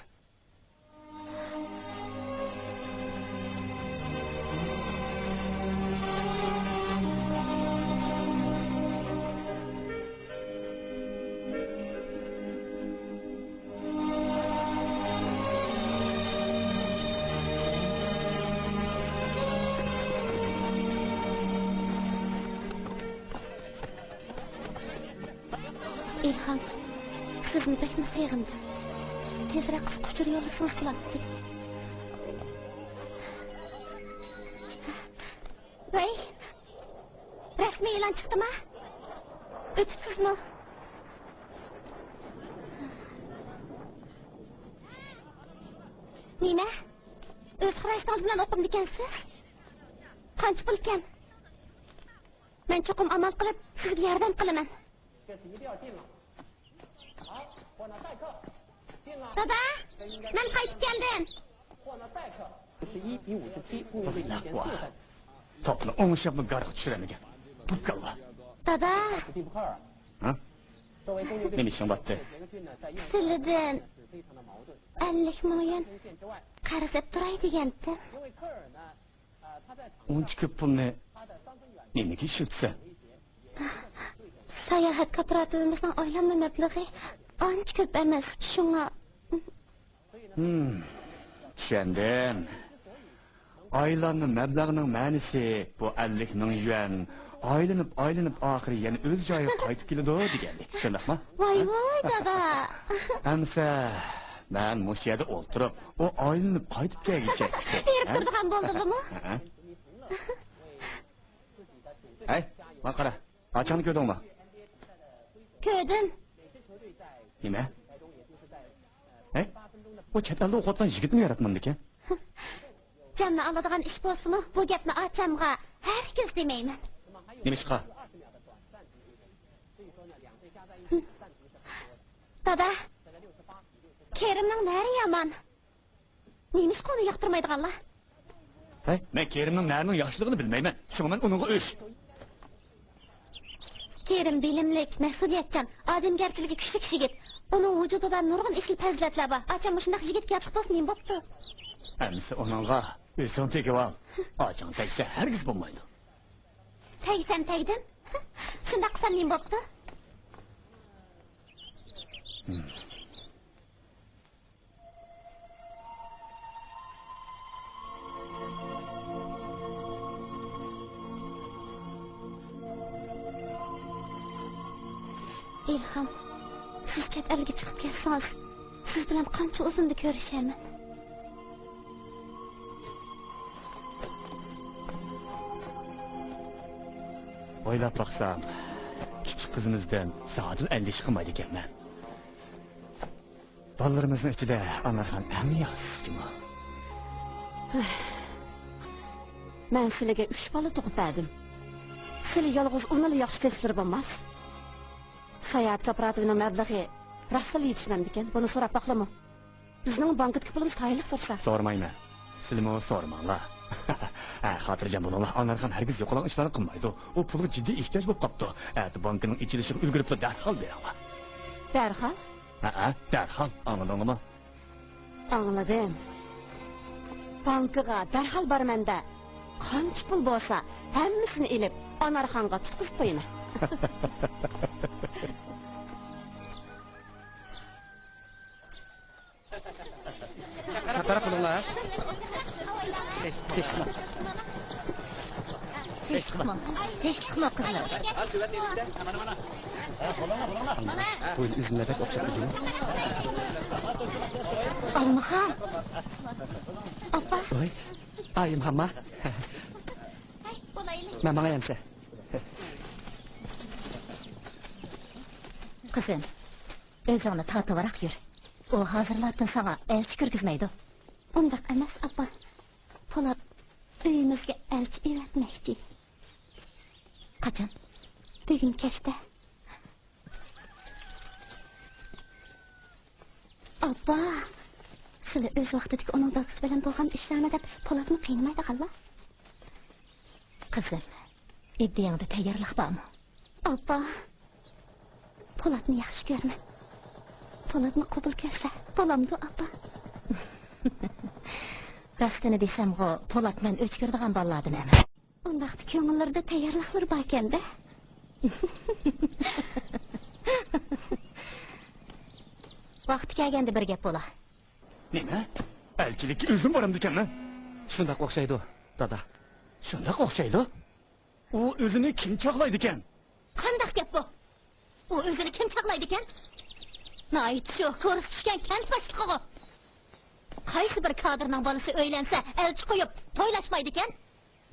ئىلھام، سىزنى بەكمۇ سېغىندىم. تېزرەك قىسقا ئۇچۇر يوللىسىڭىز بولاتتى. ۋەي، رەسمىي ئېلان چىقتىما؟ ئۆتۈپسىزمۇ؟ نېمە؟ ئۆز خىراجىتىڭىز بىلەن ئوقۇمدىكەنسىز؟ قانچە پۇل ئىكەن؟ مەن چوقۇم ئامال قىلىپ سىزگە ياردەم قىلىمەن. دادا، مەن قايتىپ كەلدىم. توپنى ئوڭشاپمۇ گارغا چۈشۈرەلمىگەن. بۇ كاللا. دادا. ھە؟ نېمە ئىشىڭ بارتتى؟ سىلىدىن ئەللىك مىڭ يۈەن قەرز ئېلىپ تۇراي دېگەنتىم. ئۇنچە كۆپ پۇلنى نېمىگە ئىشلىتىسەن؟ ساياھەت كوپىراتىپىمىزنىڭ ئايلانما مەبلىغى ئانچە كۆپ ئەمەس، شۇڭا. ھىم، چۈشەندىم. ئايلانما مەبلەغنىڭ مەنىسى بۇ ئەللىك مىڭ يۈەن ئايلىنىپ، ئايلىنىپ، ئاخىرى يەنە ئۆز جايىغا قايتىپ كېلىدۇ دېگەنلىك. شۇنداقمۇ؟ ۋاي، ھە؟ ۋاي، دادا! ئەمىسە، مەن مۇشۇ يەردە ئولتۇرۇپ، ئۇ ئايلىنىپ قايتىپ كەلگۈچە. بېرىپ ھە؟ تۇرىدىغان بولدىڭىزمۇ؟ ھە؟ ھەي، ماڭا قارا. ئاچاڭنى كۆردۈڭمۇ؟ كۆردۈم. نېمە؟ ھەي، ئۇ چەت ئەلدە ئوقۇۋاتقان يىگىتنى ياراتمامدىكەن؟ جاننى ئالىدىغان ئىش بولسىمۇ، بۇ گەپنى ئاچامغا ھەرگىز دېمەيمەن. نېمىشقا؟ دادا، كېرىمنىڭ نەرى يامان؟ نېمىشقا ئۇنى ياقتۇرمايدىغانلار؟ ھەي، مەن كېرىمنىڭ نەرىنىڭ ياخشىلىقىنى بىلمەيمەن. شۇڭا مەن ئۇنىڭغا ئۆچ. كېرىم بىلىملىك، مەسئۇلىيەتچان، ئادەمگەرچىلىكى كۈچلۈك يىگىت. ئۇنىڭ ۋۇجۇدىدا نۇرغۇن ئېسىل پەزىلەتلەر بار. ئاچام مۇشۇنداق يىگىتكە ياتلىق بولسا نېمە بوپتۇ؟ ئەمىسە ئۇنىڭغا ئۆزۈڭ تېگىۋال. ئاچاڭ تەگسە ھەرگىز بولمايدۇ. تەگسەم تەگدىم. شۇنداق قىلسام نېمە بوپتۇ؟ ھىم. ئىلھام، سىز چەت ئەلگە چىقىپ كەتسىڭىز، سىز بىلەن قانچە ئۇزۇندا كۆرۈشەرمەن؟ ئويلاپ باقسام، كىچىك قىزىمىزدىن زادىلا ئەندىشە قىلمايدىكەنمەن. بالىلىرىمىزنىڭ ئىچىدە ئانارخان ئەڭ ياخشىسى جۇمۇ. مەن سىلىگە ئۈچ بالا تۇغۇپ بەردىم. سىلى يالغۇز ئۇنىلا ياخشى كۆرسىلىرى بولماس. ساياھەت كوپىراتىپىنىڭ مەبلىغى راستلا يېتىشمەمدىكەن؟ بۇنى سوراپ باقلىمۇ؟ بىزنىڭ بانكىدىكى پۇلىمىز تايىنلىق تۇرسا. سورىمايمەن. سىلىمۇ سورىماڭلار. ھە، خاتىرجەم بولۇڭلار، ئانارخان ھەرگىز يوقىلاڭ ئىشلارنى قىلمايدۇ. ئۇ پۇلغا جىددىي ئېھتىياج بولۇپ قاپتۇ. ئەتە بانكىنىڭ ئېچىلىشىغا ئۈلگۈرۈپلا دەرھال بېرىڭلار. دەرھال؟ ھەئە، دەرھال. ئاڭلىدىڭلىمۇ؟ ئاڭلىدىم. بانكىغا دەرھال بارىمەن-دە، قانچە پۇل بولسا، ھەممىسىنى ئېلىپ، ئانارخانغا تۇتقۇزۇپ قويىمەن. قاتاراق بولۇڭلار. ھېچ، ھېچ. ھېچ قىلما. ھېچ قىلما، قىزلار. بۇ يىل ئۈزۈملەردەك ئوخشاپ كېتىدۇ. ئالمىخان. ئاپا. ۋاي، ئايىم ھامما. مەن ماڭاي ئەمسە. قىزىم، ئۆزۈڭنى تارتىۋراق يۈر. ئۇ ھازىرلاردىن ساڭا ئەلچى كىرگۈزمەيدۇ. ئۇنداق ئەمەس، ئاپا. پولات ئۆيىمىزگە ئەلچى ئەۋەتمەكچى. قاچان؟ بۈگۈن كەچتە. ئاپا، خېلى ئۆز ۋاقتىدىكى ئۇنىڭ دادىسى بىلەن بولغان ئىشلارنى دەپ، پولاتنى قىينىمايدىغانلا. قىزىم، ئىدىيەڭدە تەييارلىق بارمۇ؟ ئاپا، پولاتنى ياخشى كۆرىمەن. پولاتنى قوبۇل كۆرسە بولامدۇ، ئاپا؟ راستىنى دېسەمغۇ، پولات مەن ئۆچ كۆرىدىغان بالىلاردىن ئەمەس. ئۇنداقتا كۆڭۈللىرىدە تەييارلىقلىرى باركەن-دە. ۋاقتى كەلگەندە بىر گەپ بولا. نېمە؟ ئەلچىلىككە ئۆزۈم بارامدىكەنمەن؟ شۇنداق ئوخشايدۇ، دادا. شۇنداق ئوخشايدۇ؟ ئۇ ئۆزىنى كىم چاغلايدىكەن؟ قانداق گەپ بۇ؟ ئۇ ئۆزىنى كىم چاغلايدىكەن؟ ناھايىتى شۇ كورىسى چۈشكەن كەنت باشلىقىغۇ. قايسى بىر كادىرنىڭ بالىسى ئۆيلەنسە، ئەلچى قويۇپ تويلاشمايدىكەن؟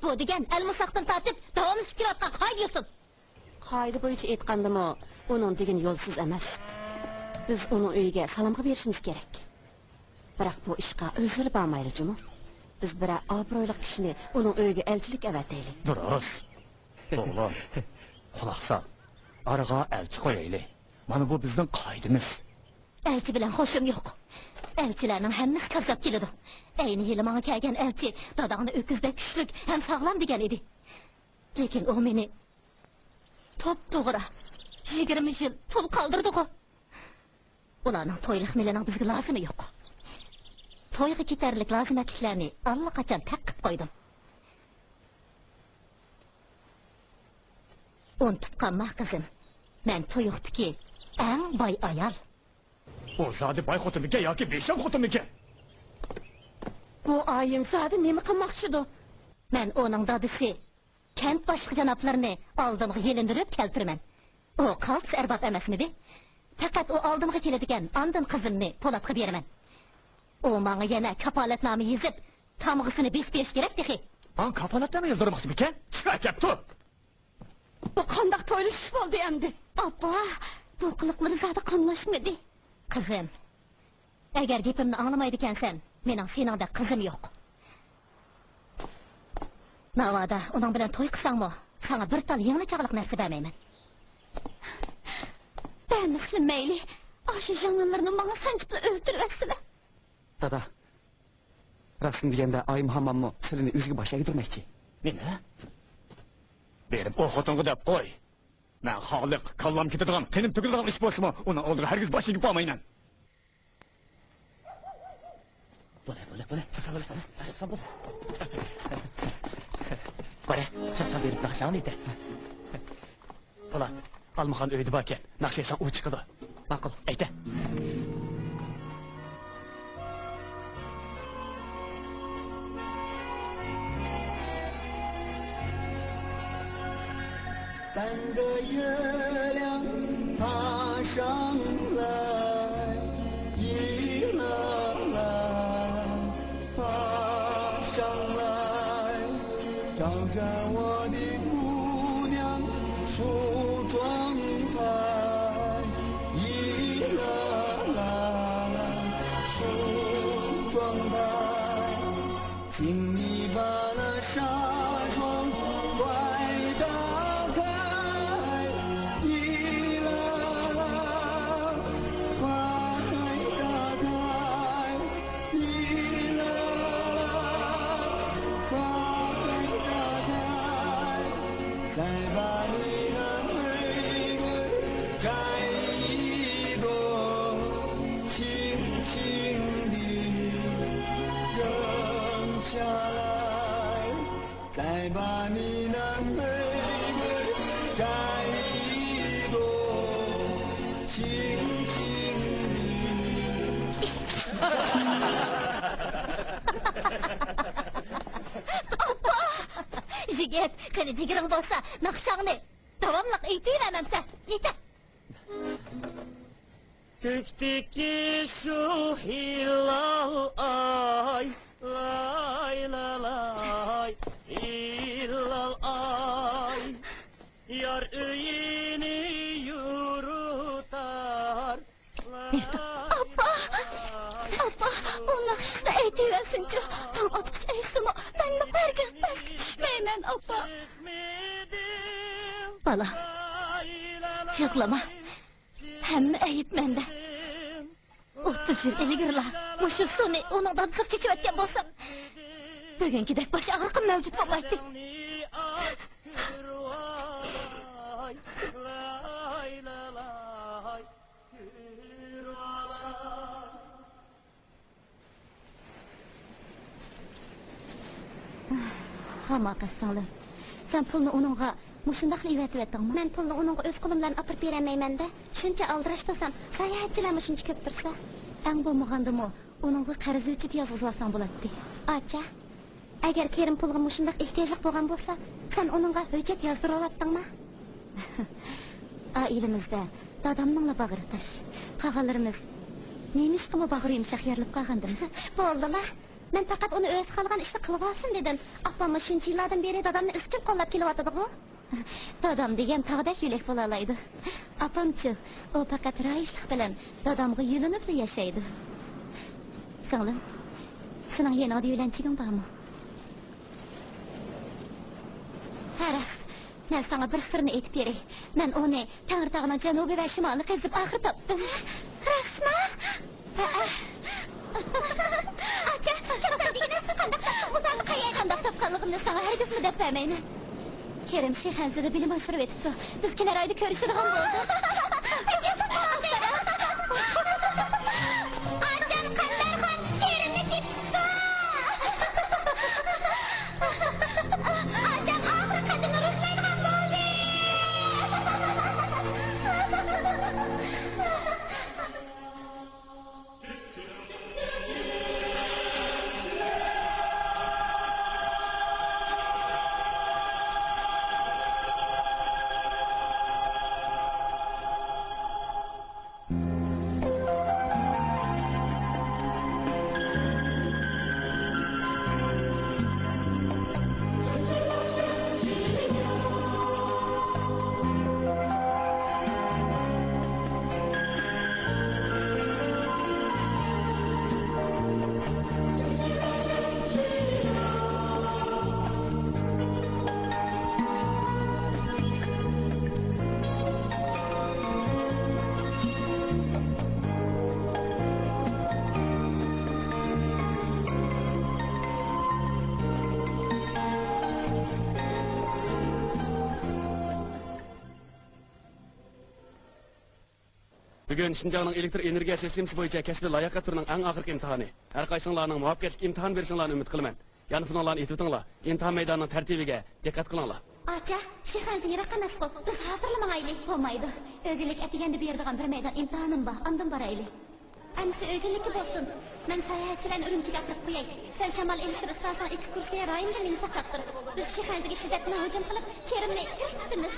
بۇ دېگەن ئەلمىساقتىن تارتىپ داۋاملىشىپ كېلىۋاتقان قائىدە-يوسۇن. قائىدە بويىچە ئېيتقاندىمۇ، ئۇنىڭ دېگىنى يولسىز ئەمەس. بىز ئۇنىڭ ئۆيىگە سالامغا بېرىشىمىز كېرەك. بىراق بۇ ئىشقا ئۆزلىرى بارمايلى جۇمۇ. بىز بىرەر ئابرۇيلۇق كىشىنى ئۇنىڭ ئۆيىگە ئەلچىلىك ئەۋەتەيلى. دۇرۇس. ئوغلۇم، قۇلاق سال. ئارىغا ئەلچى قويايلى. مانا بۇ بىزنىڭ قائىدىمىز. ئەلچى بىلەن خوشۇم يوق. ئەلچىلەرنىڭ ھەممىسى كاززاپ كېلىدۇ. ئەينى ھېلى ماڭا كەلگەن ئەلچى داداڭنى ئۆكۈزدەك كۈچلۈك ھەم ساغلام دېگەن ئىدى. لېكىن ئۇ مېنى توپتوغرا يىگىرمە يىل تۇل قالدۇردىغۇ. ئۇلارنىڭ تويلۇق مېلىنىڭ بىزگە لازىمى يوق. تويغا كېتەرلىك لازىمەتلىكلەرنى ئاللىقاچان تەق قىپ قويدۇم. ئۇنتۇپ قالما، قىزىم. مەن تۇيۇقتىكى ئەڭ باي ئايال. ئۇ زادى باي خوتۇنمىكەن ياكى بېشام خوتۇنمىكەن؟ بۇ ئايىم زادى نېمە قىلماقچىدۇ؟ مەن ئۇنىڭ دادىسى. كەنت باشلىقى جانابلىرىنى ئالدىمغا يېلىندۇرۇپ كەلتۈرىمەن. ئۇ قالتىس ئەرباب ئەمەسمىدى؟ پەقەت ئۇ ئالدىمغا كېلىدىكەن، ئاندىن قىزىمنى پولاتقا بېرىمەن. ئۇ ماڭا يەنە كاپالەتنامە يېزىپ، تامغىسىنى بېسىپ بېرىش كېرەك تېخى. ماڭا كاپالەتنامە يازدۇرماقچىمىكەن؟ چىقىپ كەپتۇ. بۇ قانداق تويلىشىش بولدى ئەمدى؟ ئاپا، بۇ قىلىقلىرى زادى قاملاشمىدى. قىزىم، ئەگەر گېپىمنى ئاڭلىمايدىكەنسەن، مېنىڭ سېنىڭدەك قىزىم يوق. ناۋادا ئۇنىڭ بىلەن توي قىلساڭمۇ، ساڭا بىر تال يىڭنە چاغلىق نەرسە بەرمەيمەن. بەرمىسىلە مەيلى، ئاشۇ ژاڭنىلىرىنى ماڭا سانجىپلا ئۆلتۈرۈۋەتسىلە. دادا، راستىنى دېگەندە، ئايىم ھامماممۇ سىلىنى ئۆزىگە باش ئەگدۈرمەكچى. نېمە؟ بېرىپ ئۇ خوتۇنغا دەپ قوي. مەن خالىق، كاللام كېتىدىغان، قېنىم تۆكۈلىدىغان ئىش بولسىمۇ، ئۇنىڭ ئالدىغا ھەرگىز باش ئېگىپ بارمايمەن. بولە، بولە، بولە. چاپسان بولە. چاپسان بولە. بارە، چاپسان بېرىپ ناخشاڭنى ئېيتە. بولە، ئالمىخان ئۆيدە باركەن، ناخشا ئېيتساڭ ئۇ چىقىدۇ. ماقۇل، ئېيتە. 三个月亮爬上来，一粒粒爬上来，照着我的姑娘梳妆台，一粒粒梳妆台。 请你把那纱窗快打开，一粒粒快打开，一粒粒快打开。 再把你那玫瑰摘一朵，轻轻地扔下来。再把你那玫瑰摘一朵，轻轻地。 ئاپا! يىگىت، قېنى جىگىرىڭ بولسا، ناخشاڭنى داۋاملىق ئېيتىۋەرمەمسەن؟ ئېيتە! كۆكتىكى شۇ ھىلال ئاي، لاي لالاي، ھىلال ئاي، يار ئۆيىنى يورۇتار. ئاپا! ئاپا! ئۇ ناخشىسىنى ئېيتىۋەرسۇنچۇ! تاڭ ئاتقۇچە ئېيتسىمۇ، مەنمۇ ھەرگىز پەسكە چۈشمەيمەن، ئاپا! بالا، يىغلىما. ھەممە ئەيىب مەندە. ئوتتۇز يىل ئىلگىرىلا مۇشۇ سۇنى ئۇنىڭ دادىسىغا چېچىۋەتكەن بولسام، بۈگۈنكىدەك باش ئاغرىقىم مەۋجۇت بولمايتتى. ھاماقەت سىڭلىم، سەن پۇلنى ئۇنىڭغا مۇشۇنداقلا ئېۋەتىۋەتتىڭمۇ؟ مەن پۇلنى ئۇنىڭغا ئۆز قولۇم بىلەن ئاپىرىپ بېرەلمەيمەن-دە، شۇنچە ئالدىراش تۇرسام، ساياھەتچىلەرمۇ شۇنچە كۆپ تۇرسا. ئەڭ بولمىغاندىمۇ ئۇنىڭغا قەرز ھۆججىتى يازغۇزۇۋالساڭ بولاتتى. ئاچا، ئەگەر كېرىم پۇلغا مۇشۇنداق ئېھتىياجلىق بولغان بولسا، سەن ئۇنىڭغا ھۆججەت يازدۇرۇۋالاتتىڭما؟ ئائىلىمىزدە دادامنىڭلا باغرى تاش. قالغانلىرىمىز نېمىشقىمۇ باغرى يۇمشاق يارىلىپ قالغاندىم. بولدىلا. مەن پەقەت ئۇنى ئۆزى خالىغان ئىشنى قىلىۋالسۇن دېدىم. ئاپاممۇ شۇنچە يىللاردىن بېرى دادامنى ئىزچىل قوللاپ كېلىۋاتىدىغۇ. دادام دېگەن تاغدەك يۆلەك بولالايدۇ. ئاپامچۇ، ئۇ پەقەت رايىشلىق بىلەن دادامغا يۆلىنىپلا ياشايدۇ. سىڭلىم، سېنىڭ يېنىڭدا يۆلەنچۈكۈڭ بارمۇ؟ ھە، رەخس. مەن ساڭا بىر سىرنى ئېيتىپ بېرەي. مەن ئۇنى تەڭرىتاغنىڭ جەنۇبى ۋە شىمالىنى قېزىپ ئاخىرى تاپتىم. رەخسمۇ؟ ھەئە. ئاچا، كىم سەن دېگىنى؟ قانداق تاپتىڭ ئۇلارنى؟ قەيەردىن؟ قانداق تاپقانلىقىمنى ساڭا ھەرگىزمۇ دەپ بەرمەيمەن. كېرىم شىخەنزىدە بىلىم ئاشۇرۇۋېتىپتۇ. بىز كېلەر ئايدا كۆرۈشىدىغان بولدۇق. ئاچام قەندەرخان كېرىمنى تېپىپتۇ. ئاچام ئاخىرى قېتىملىق رۇسلايدىغان بولدى. بۈگۈن شىنجاڭنىڭ ئېلېكتر ئېنېرگىيە سىستېمىسى بويىچە كەسپىي لاياقەت تۈرىنىڭ ئەڭ ئاخىرقى ئىمتىھانى. ھەر قايسىڭلارنىڭ مۇۋەپپەقىيەتلىك ئىمتىھان بېرىشىڭلارنى ئۈمىد قىلىمەن. يانفونۇڭلارنى ئېتىۋېتىڭلار. ئىمتىھان مەيدانىنىڭ تەرتىپىگە دىققەت قىلىڭلار. ئاچا، شىخەنزە يىراق ئەمەسقۇ. بىز ھازىرلا ماڭايلى. بولمايدۇ. ئۆگۈنلۈك ئەتىگەندە بېرىدىغان بىر مەيدان ئىمتىھانىم بار. ئاندىن بارايلى. ئەمىسە ئۆگۈنلۈككە بولسۇن. مەن ساياھەتچىلەرنى ئۈرۈمچىگە ئاپىرىپ قوياي. سەن شامال ئېلېكتر ئىستانسىسىنىڭ ئىككى كۇرسى رايونىدا مېنى ساقلاپ تۇر. بىز شىخەنزىگە شىددەت بىلەن ھۇجۇم قىلىپ، كېرىمنى تېرىپ تۇتىمىز.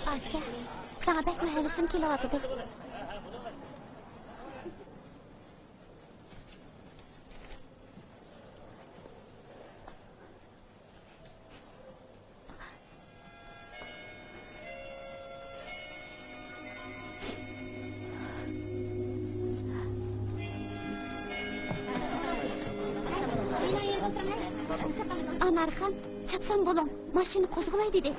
ئاچا، ساڭا بەكمۇ ھەۋىسىم كېلىۋاتىدۇ. ئانارخان، چاپسان بولۇڭ، ماشىنا قوزغىلاي دېدى.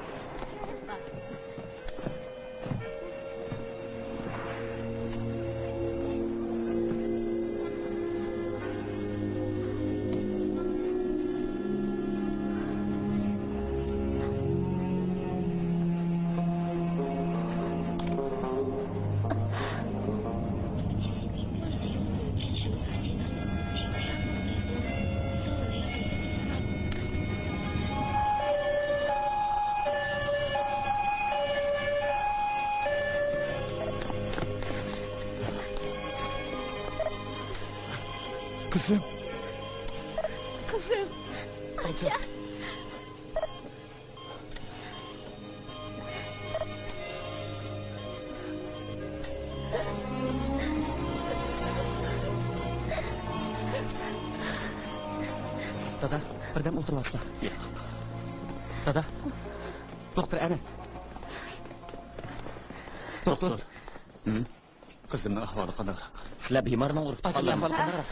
قىزىم. قىزىم. ئاچا. دادا، بىردەم ئولتۇرۇۋالسىلا. دادا. دوختۇر ئەنە. دوختۇر. ھىم؟ قىزىمنىڭ ئەھۋالى قانداقراق؟ سىلەر بىمارنىڭ ئۇرۇپ تۇتقانلىرىنى. ئەھۋالى قانداقراق؟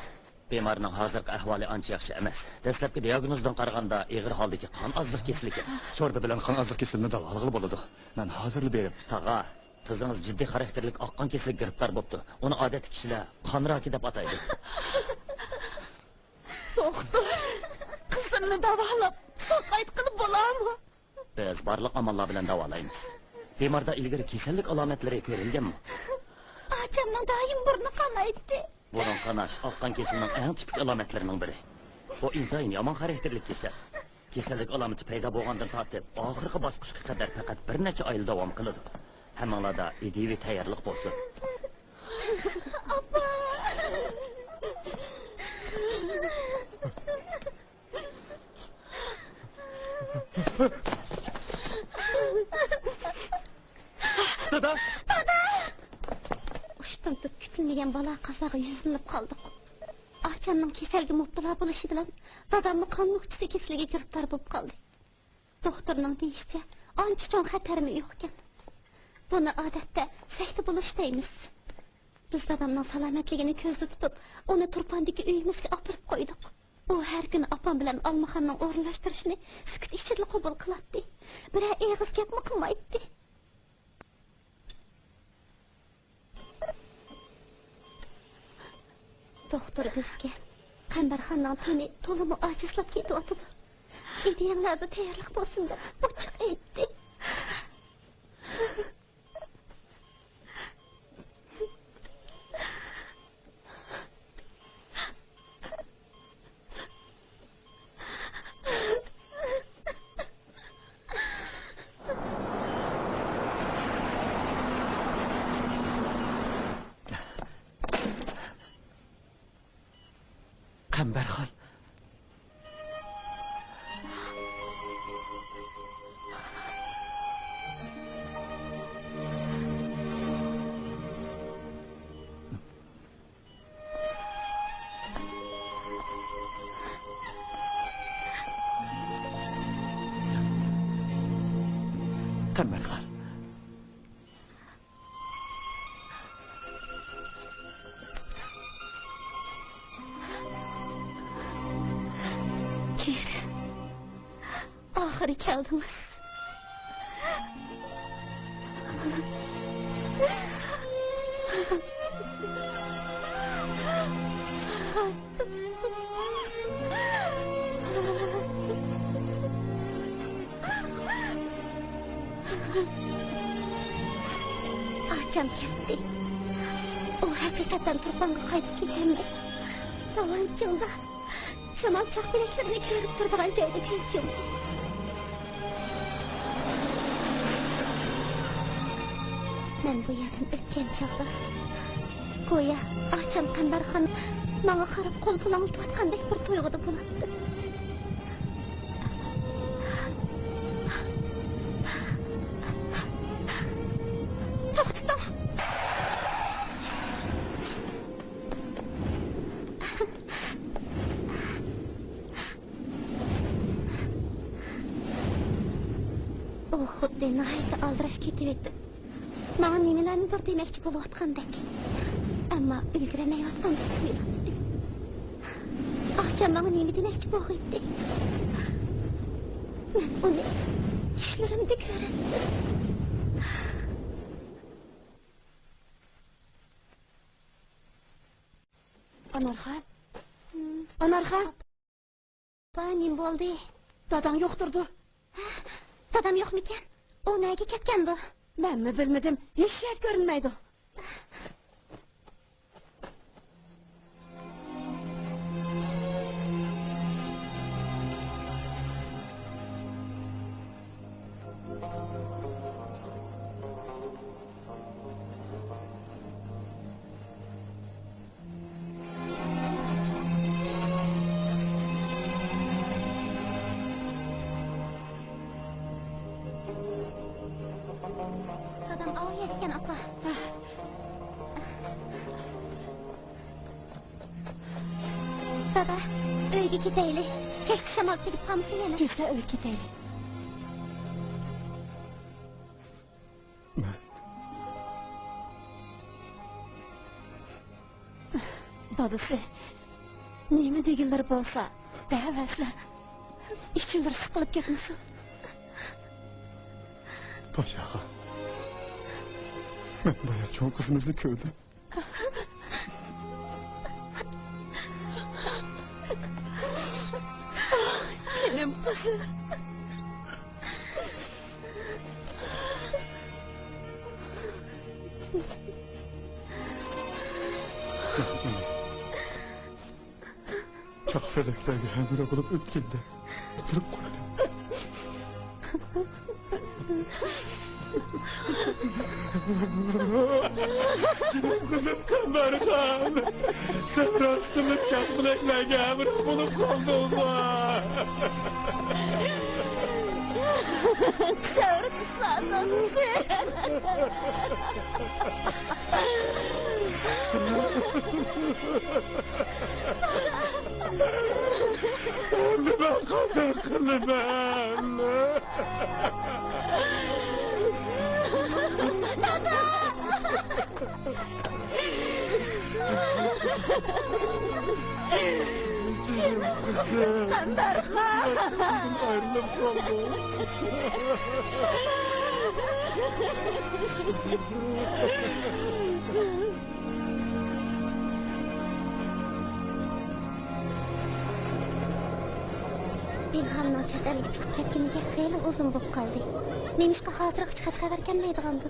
بىمارنىڭ ھازىرقى ئەھۋالى ئانچە ياخشى ئەمەس. دەسلەپكى دىياگنوزدىن قارىغاندا، ئېغىر ھالدىكى قان ئازلىق كېسىلى ئىكەن. شورپا بىلەن قان ئازلىق كېسىلىنى داۋالىغىلى بولىدۇ. مەن ھازىرلا بېرىپ. تاغا، قىزىڭىز جىددىي خاراكتېرلىك ئاق قان كېسىلىگە گىرىپتار بوپتۇ. ئۇنى ئادەتتىكى كىشىلەر قان راكى دەپ ئاتايدۇ. دوختۇر، قىزىمنى داۋالاپ، ساقايتقىلى بولامۇ؟ بىز بارلىق ئاماللار بىلەن داۋالايمىز. بىماردا ئىلگىرى كېسەللىك ئالامەتلىرى كۆرۈلگەنمۇ؟ ئاچامنىڭ دائىم بۇرنى قانايتتى. بۇرۇن قاناش ئاق قان كېسىلىنىڭ ئەڭ تىپىك ئالامەتلىرىنىڭ بىرى. بۇ ئىنتايىن يامان خاراكتېرلىك كېسەل. كېسەللىك ئالامىتى پەيدا بولغاندىن تارتىپ ئاخىرقى باسقۇچقا قەدەر پەقەت بىر نەچچە ئايلا داۋام قىلىدۇ. ھەممىڭلاردا ئىدىيىۋى تەييارلىق بولسۇن. ئاپا! دادا! دادا! ئۇشتۇمتۇت كۈتۈلمىگەن بالا قازاغا يۈزلىنىپ قالدۇق. ئاچامنىڭ كېسەلگە مۇپتىلا بولۇشى بىلەن داداممۇ قان نۆكچىسى كېسىلىگە گىرىپتار بولۇپ قالدى. دوختۇرنىڭ دېيىشىچە، ئانچە چوڭ خەتەرمۇ يوقكەن. بۇنى ئادەتتە سەكتە بولۇش دەيمىز. بىز دادامنىڭ سالامەتلىكىنى كۆزدە تۇتۇپ، ئۇنى تۇرپاندىكى ئۆيىمىزگە ئاپىرىپ قويدۇق. ئۇ ھەر كۈنى ئاپام بىلەن ئالمىخاننىڭ ئورۇنلاشتۇرۇشىنى سۈكۈت ئىچىدىلا قوبۇل قىلاتتى. بىرەر ئېغىز گەپمۇ قىلمايتتى. دوختۇر بىزگە قەمبەرخاننىڭ تېنى تولىمۇ ئاجىزلاپ كېتىۋاتىدۇ. ئىدىيەڭلەردە تەييارلىق بولسۇن دەپ ئوچۇق ئېيتتى. قەمبەرخان. قەمبەرخان. كىر. ئاخىرى كەلدىڭىز. ئاچام كەتتى. ئۇ ھەقىقەتەن تۇرپانغا قايتىپ كېتەلمەيدۇ. داۋان چىڭدا. شامال چاقپەلەكلىرىنى كۆرۈپ تۇرىدىغان جايدا كۆز يۇمدۇم. مەن بۇ يەردىن ئۆتكەن چاغدا، گويا ئاچام قەمبەرخان ماڭا قاراپ قول پۇلاڭلىتىۋاتقاندەك بىر تۇيغۇدا بولاتتىم. توختىتىڭ! ئۇ خۇددى ناھايىتى ئالدىراش كېتىۋېتىپ، ماڭا نېمىلەرنىدۇر دېمەكچى بولۇۋاتقاندەك، ئەمما ئۈلگۈرەلمەيۋاتقاندەك تۇيۇلاتتى. ئاچام ماڭا نېمە دېمەكچى بولغىيتتى؟ مەن ئۇنى چۈشلىرىمدە كۆرەتتىم. ئانارخان. ئانارخان. ئاپا، نېمە بولدى؟ داداڭ يوقتۇردۇ. ھە؟ دادام يوقمىكەن؟ ئۇ نەگە كەتكەندۇ؟ مەنمۇ بىلمىدىم. ھېچ يەر كۆرۈنمەيدۇ. دادام ئاۋۇ يەردىكەن، ئاپا. دادا، ئۆيگە كېتەيلى. كەچتە شامال تېگىپ قالمىسۇن يەنە. كەچتە ئۆيگە كېتەيلى. دادىسى. نېمە دېگۈلىرى بولسا، بەرىۋەرسىلە. ئىچىلىرى سىقىلىپ كەتمىسۇن. پاشاخان، مەن بايا چوڭ قىزىمىزنى كۆردۈم. جېنىم قىزىم. چاق پەلەكلەرگە ھەمراھ بولۇپ ئۆتكەندە ئولتۇرۇپ قالدىم. قىزىم قەمبەرخان، سەن راستتىنلا چاق پەلەكلەرگە ھەمراھ بولۇپ قالدىڭغۇ. ئەمدى مەن قانداق قىلىمەن؟ دادا! ئايرىلىپ قالدۇق. ئىلھامنىڭ چەت ئەلگە چىقىپ كەتكىنىگە خېلى ئۇزۇن بولۇپ قالدى. نېمىشقا ھازىرغىچە خەت خەۋەر كەلمەيدىغاندۇ؟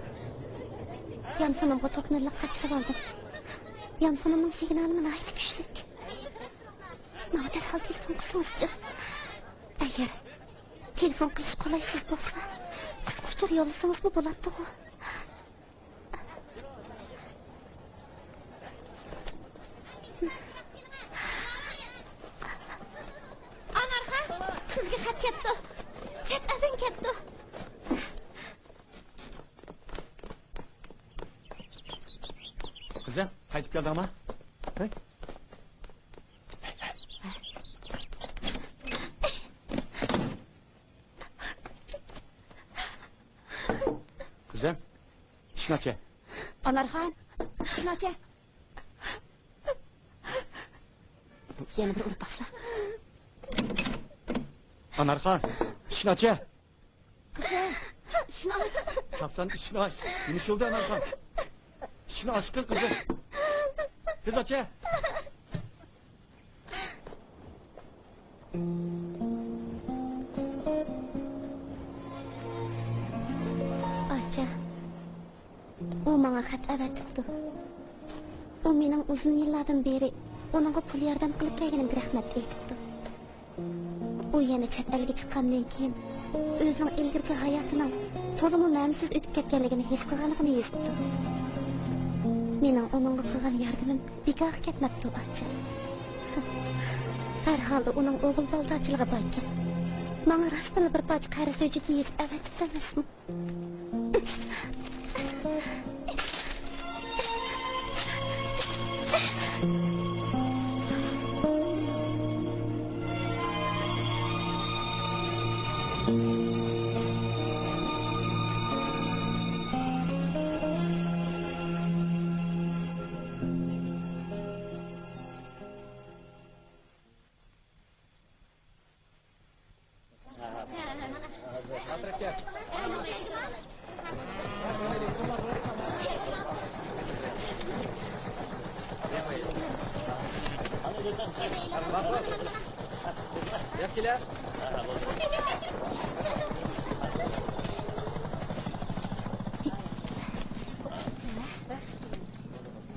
يانفونۇمغا توك نۆللۈك خەت سېلىۋالدىم. يانفونۇمنىڭ سىگنالىمۇ ناھايىتى كۈچلۈك. ماڭا دەرھال تېلېفون قىلسىڭىزچۇ؟ ئەگەر تېلېفون قىلىش قولايسىز بولسا، قىسقا ئۇچۇر يوللىسىڭىزمۇ بولاتتىغۇ. ئانارخان، سىزگە خەت كەپتۇ. چەت ئەلدىن كەپتۇ. قىزىم، قايتىپ كەلدىڭما؟ ھە؟ قىزىم، ئىشىكنى ئاچە. ئانارخان، ئىشىكنى ئاچە. يەنە بىر ئۇرۇپ باقسا. ئانارخان، ئىشىكنى ئاچە. قىزىم، ئىشىكنى ئاچ. تاپسان ئىشىكنى ئاچ. نېمە ئىش بولدى، ئانارخان؟ ئىشىكنى ئاچقىن، قىزىم. تېز ئاچە. ئاچا، ئۇ ماڭا خەت ئەۋەتىپتۇ. ئۇ مېنىڭ ئۇزۇن يىللاردىن بېرى ئۇنىڭغا پۇل ياردەم قىلىپ كەلگىنىمگە رەھمەت ئېيتىپتۇ. ئۇ يەنە چەت ئەلگە چىققاندىن كېيىن، ئۆزىنىڭ ئىلگىرىكى ھاياتىنىڭ تولىمۇ مەنىسىز ئۆتۈپ كەتكەنلىكىنى ھېس قىلغانلىقىنى يېزىپتۇ. مېنىڭ ئۇنىڭغا قىلغان ياردىمىم بىكارغا كەتمەپتۇ، ئاچا. ھەر ھالدا ئۇنىڭ ئوغۇل بالىدارچىلىقى باركەن. ماڭا راستتىنلا بىر پارچە قەرز ھۆججىتى يېزىپ ئەۋەتىپتۇ ئەمەسمۇ؟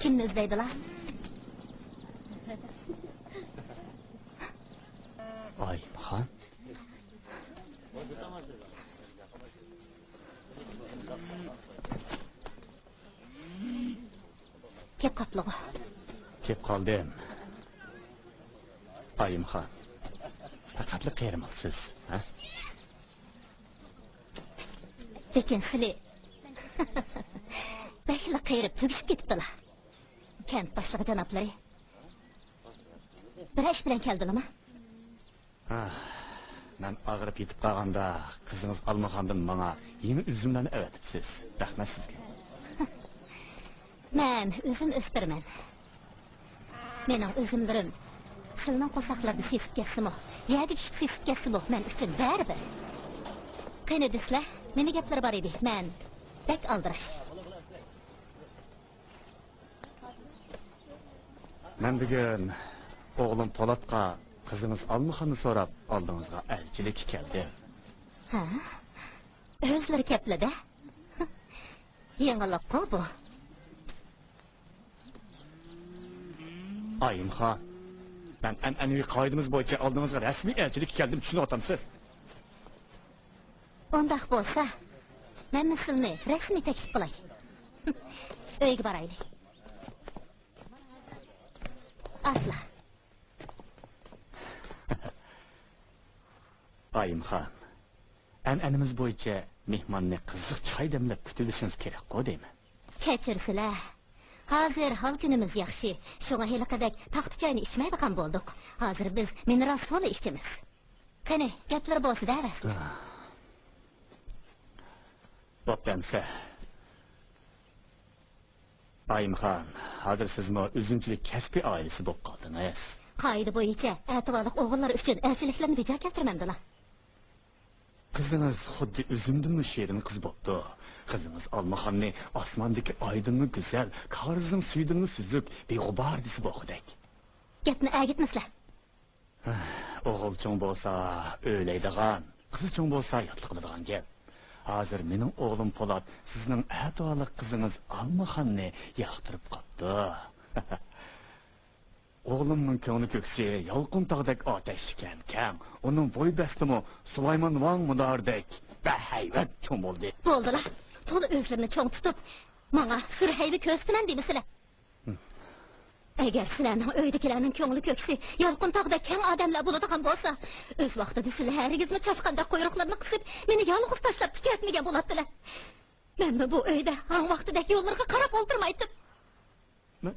كىمنى ئىزدەيدىلا؟ ئايىمخان. كەپ قاپلىغۇ. كەپ قالدىم. ئايىمخان، پەقەتلا قېرىمامسىز، ھە؟ لېكىن خېلى بەكلا قېرىپ تۈگىشىپ كېتىپتىلا. كەنت باشلىقى جانابلىرى بىر ئىش بىلەن كەلدىلىما؟ ھا، مەن ئاغرىپ يېتىپ قالغاندا قىزىڭىز ئالمىخاندىن ماڭا يېڭى ئۈزۈملەرنى ئەۋەتىپسىز. رەھمەت سىزگە. مەن ئۈزۈم ئۆستۈرىمەن. مېنىڭ ئۈزۈملىرىم سىلىنىڭ قورساقلىرىدا سېسىپ كەتسىمۇ، يەرگە چۈشۈپ سېسىپ كەتسىمۇ، مەن ئۈچۈن بەرىبىر. قېنى دېسىلە، نېمە گەپلىرى بار ئىدى؟ مەن بەك ئالدىراش. مەن بۈگۈن ئوغلۇم پولاتقا قىزىڭىز ئالمىخاننى سوراپ ئالدىڭىزغا ئەلچىلىككە كەلدىم. ھە؟ ئۆزلىرى كەپلىدە؟ يېڭىلىققۇ بۇ. ئايىمخان، مەن ئەنئەنىۋى قائىدىمىز بويىچە ئالدىڭىزغا رەسمىي ئەلچىلىككە كەلدىم، چۈشىنىۋاتامسىز؟ ئۇنداق بولسا، مەنمۇ سىلىنى رەسمىي تەكلىپ قىلاي. ئۆيگە بارايلى. ئاسلا. ئايىمخان، ئەنئەنىمىز بويىچە مېھماننى قىزىق چاي دەملەپ كۈتۈۋېلىشىڭىز كېرەكقۇ دەيمەن. كەچۈرسىلە. ھازىر ھال-كۈنىمىز ياخشى، شۇڭا ھېلىقىدەك تاختا چاينى ئىچمەيدىغان بولدۇق. ھازىر بىز مىنېرال سۇلا ئىچىمىز. قېنى، گەپلىرى بولسا دەۋەرسىلە. بوپتۇ ئەمىسە. ئايىمخان، ھازىر سىزمۇ ئۈزۈمچىلىك كەسپىي ئائىلىسى بولۇپ قالدىڭىز. قائىدە بويىچە ئەتىۋارلىق ئوغۇللار ئۈچۈن ئەلچىلىكلەرنى بىجا كەلتۈرمەمدىلا. قىزىڭىز خۇددى ئۈزۈمدىنمۇ شېرىن قىز بوپتۇ. قىزىڭىز ئالمىخاننى ئاسماندىكى ئايدىنمۇ گۈزەل، كارىزنىڭ سۈيىدىنمۇ سۈزۈك، بىغۇبار دېسە بولغۇدەك. گەپنى ئەگىتمىسىلە. ئوغۇل چوڭ بولسا ئۆيلەيدىغان، قىز چوڭ بولسا ياتلىق قىلىدىغان گەپ. ھازىر مېنىڭ ئوغلۇم پولات سىزنىڭ ئەتىۋارلىق قىزىڭىز ئالمىخاننى ياقتۇرۇپ قاپتۇ. ئوغلۇمنىڭ كۆڭلى كۆكسى يالقۇن تاغدەك ئاتەشلىكەن، كەڭ. ئۇنىڭ بوي بەستىمۇ سۇلايمان ۋاڭ مۇنارىدەك بەھەيۋەت چوڭ بولدى. بولدىلا، تولا ئۆزلىرىنى چوڭ تۇتۇپ، ماڭا سۈر ھەيۋە كۆرسىتىمەن دېمىسىلە. ئەگەر سىلەرنىڭ ئۆيدىكىلەرنىڭ كۆڭلى كۆكسى يالقۇن تاغدەك كەڭ ئادەملەر بولىدىغان بولسا، ئۆز ۋاقتىدا سىلەر ھەرگىزمۇ چاشقاندەك قۇيرۇقلىرىنى قىسىپ، مېنى يالغۇز تاشلاپ كەتمىگەن بولاتتىلە. مەنمۇ بۇ ئۆيدە ھاڭ ۋاقتىدەك يوللىرىغا قاراپ ئولتۇرمايتتىم. مەن،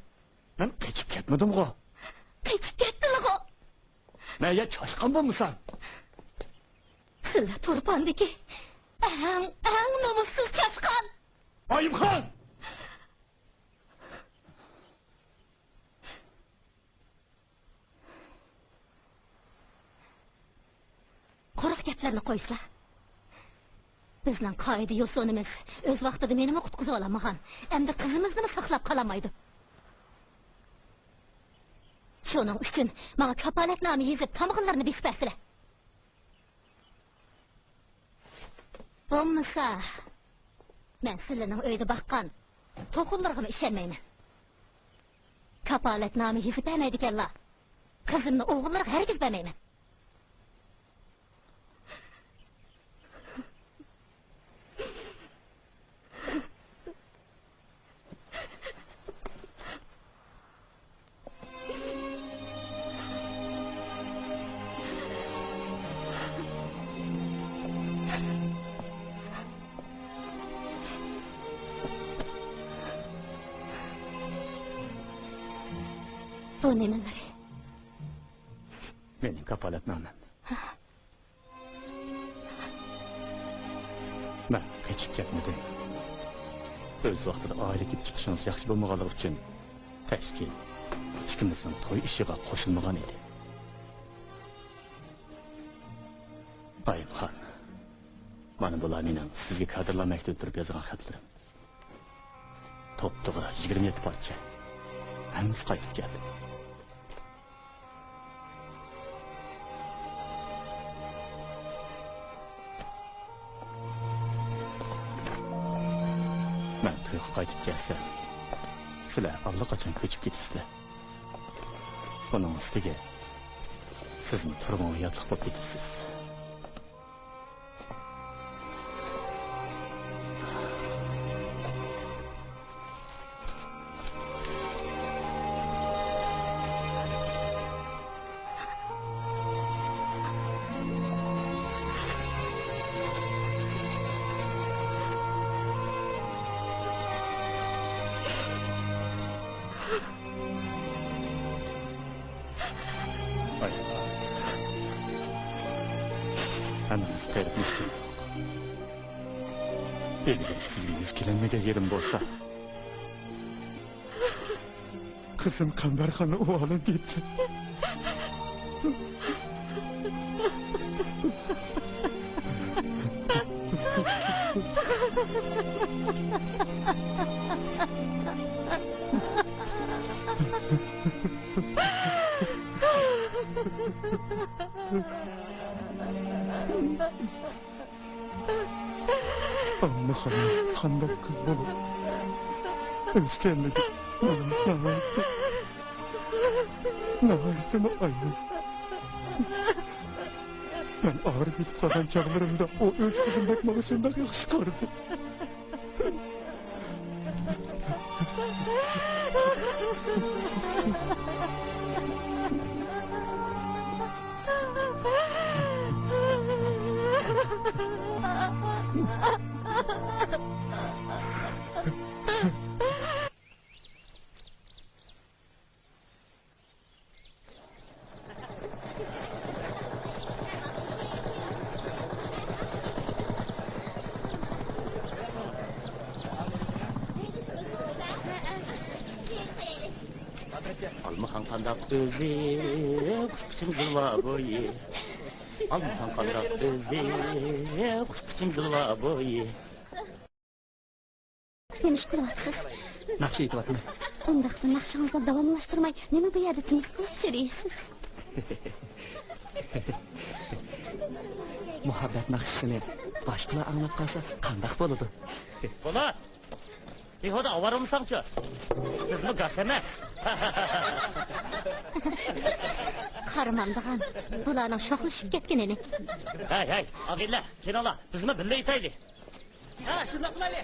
مەن قېچىپ كەتمىدىمغۇ؟ قېچىپ كەتتىلىغۇ؟ مەن يا چاشقان بولمىسام؟ سىلەر تۇرپاندىكى ئەڭ، ئەڭ نومۇسسىز چاشقان! ئايىمخان! قۇرۇق گەپلەرنى قويسىلا. بىزنىڭ قائىدە-يوسۇنىمىز ئۆز ۋاقتىدا مېنىمۇ قۇتقۇزۇۋالالمىغان، ئەمدى قىزىمىزنىمۇ ساقلاپ قالالمايدۇ. شۇنىڭ ئۈچۈن ماڭا كاپالەتنامە يېزىپ، تامغىلىرىنى بېسىپ بەرسىلە. بولمىسا، مەن سىلىنىڭ ئۆيدە باققان توخۇلىرىغىمۇ ئىشەنمەيمەن. كاپالەتنامە يېزىپ بەرمەيدىكەنلا، قىزىمنى ئوغۇللىرىغا ھەرگىز بەرمەيمەن. بۇ نېمىلىرى؟ مېنىڭ كاپالەتنامەم. مەن قېچىپ كەتمىدىم. ئۆز ۋاقتىدا ئائىلە كېلىپ چىقىشىڭىز ياخشى بولمىغانلىقى ئۈچۈن تەشكىل ئىككىمىزنىڭ توي ئىشىغا قوشۇلمىغان ئىدى. ئايىمخان، مانا بۇلار مېنىڭ سىزگە كادىرلار مەكتىپىدە تۇرۇپ يازغان خەتلىرىم. توپتوغرا يىگىرمە يەتتە پارچە. ھەممىسى قايتىپ كەلدى. مەن تويغا قايتىپ كەلسەم، سىلەر ئاللىقاچان كۆچۈپ كېتىپسىلەر. ئۇنىڭ ئۈستىگە سىزمۇ تۇرغۇنغا ياتلىق بولۇپ كېتىپسىز. ئاياللار، ھەممىمىز قېرىپ مۇشتۇق. ئىلگىرى سىزگە يۈز كېلەلمىگەن يېرىم بولسا، قىزىم قەمبەرخاننى ئۇۋالىدى دېيىپتۇ. ئالمىخاننىڭ قانداق قىز بولۇپ ئۆسكەنلىكى ماڭا ناھايىتى، ناھايىتىمۇ ئايان. مەن ئاغرىپ يېتىپ قالغان چاغلىرىمدا ئۇ ئۆز قىزىمدەك ماڭا شۇنداق ياخشى قارىدى. ئالمىخان قانداق ئۆزى، قۇشقىچىم زىلۋا بويى. ئالمىخان قانداق ئۆزى، قۇشقىچىم زىلۋا بويى. نېمە ئىش قىلىۋاتىسىز؟ ناخشا ئېيتىۋاتىمەن. ئۇنداقتا ناخشىڭىزنى داۋاملاشتۇرماي، نېمە بۇ يەردە تىنچ قىلىپ يۈرىسىز؟ مۇھەببەت ناخشىسىنى باشقىلار ئاڭلاپ قالسا قانداق بولىدۇ؟ بولات! بىھۇدە ئاۋارە بولمىساڭچۇ؟ بىزمۇ گاس ئەمەس. قارىمامدىغان، بۇلارنىڭ شوخلىشىپ كەتكىنىنى. ھەي، ھەي، ئاغىنىلەر، كېلىڭلار، بىزمۇ بىللە ئېيتايلى. ھە، شۇنداق قىلايلى.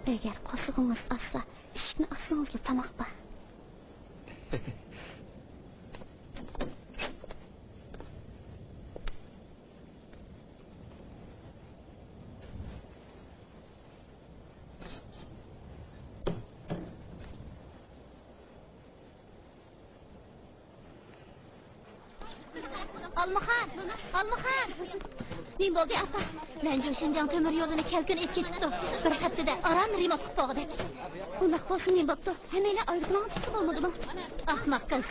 ئەگەر قورسىقىڭىز ئاچسا، ئىشىكنى ئاچسىڭىزلا تاماق بار. ئالمىخان! ئالمىخان! نېمە بولدى، ئاپا؟ لەنجۇ شىنجاڭ تۆمۈر يولىنى كەلكۈن ئېلىپ كېتىپتۇ. بىر ھەپتىدە ئاران رېمونت قىلىپ بولغۇدەك. ئۇنداق بولسا نېمە بوپتۇ؟ ھەممەيلەن ئايروپىلانغا چىقسا بولمىدىمۇ؟ ئەخمەق قىز.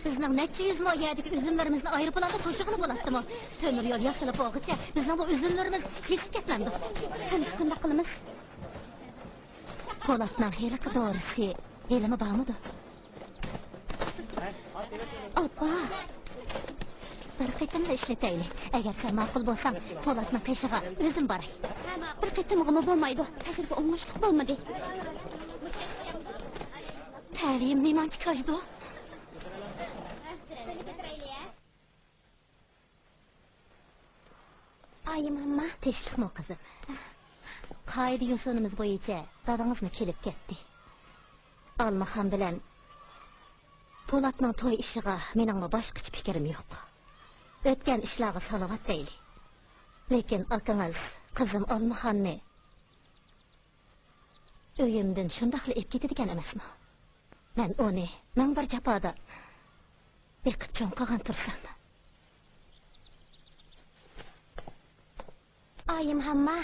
بىزنىڭ نەچچە يۈز مو يەردىكى ئۈزۈملىرىمىزنى ئايروپىلاندا توشۇغىلى بولاتتىمۇ؟ تۆمۈر يول ياسىلىپ بولغۇچە بىزنىڭ بۇ ئۈزۈملىرىمىز تېشىپ كەتمەمدۇ؟ ئەمدى قانداق قىلىمىز؟ پولاتنىڭ ھېلىقى دورىسى ھېلىمۇ بارمىدۇ؟ ئاپا! بىر قېتىملا ئىشلىتەيلى. ئەگەر سەن ماقۇل بولساڭ، پولاتنىڭ قېشىغا ئۆزۈم باراي. بىر قېتىمغىمۇ بولمايدۇ. تەجرىبە ئوڭۇشلۇق بولمىدى. تەلىيىم نېمانچە كاجدۇ؟ ئايىم ئامما. تىنچلىقمۇ، قىزىم؟ قائىدە-يوسۇنىمىز بويىچە دادىڭىزمۇ كېلىپ كەتتى. ئالمىخان بىلەن پولاتنىڭ توي ئىشىغا مېنىڭمۇ باشقىچە پىكرىم يوق. ئۆتكەن ئىشلارغا سالاۋات دەيلى. لېكىن ئاكىڭىز قىزىم ئالمىخاننى ئۆيۈمدىن شۇنداقلا ئېلىپ كېتىدىكەن ئەمەسمۇ؟ مەن ئۇنى مىڭ بىر جاپادا بېقىپ چوڭ قىلغان تۇرسام. ئايىم ھامما،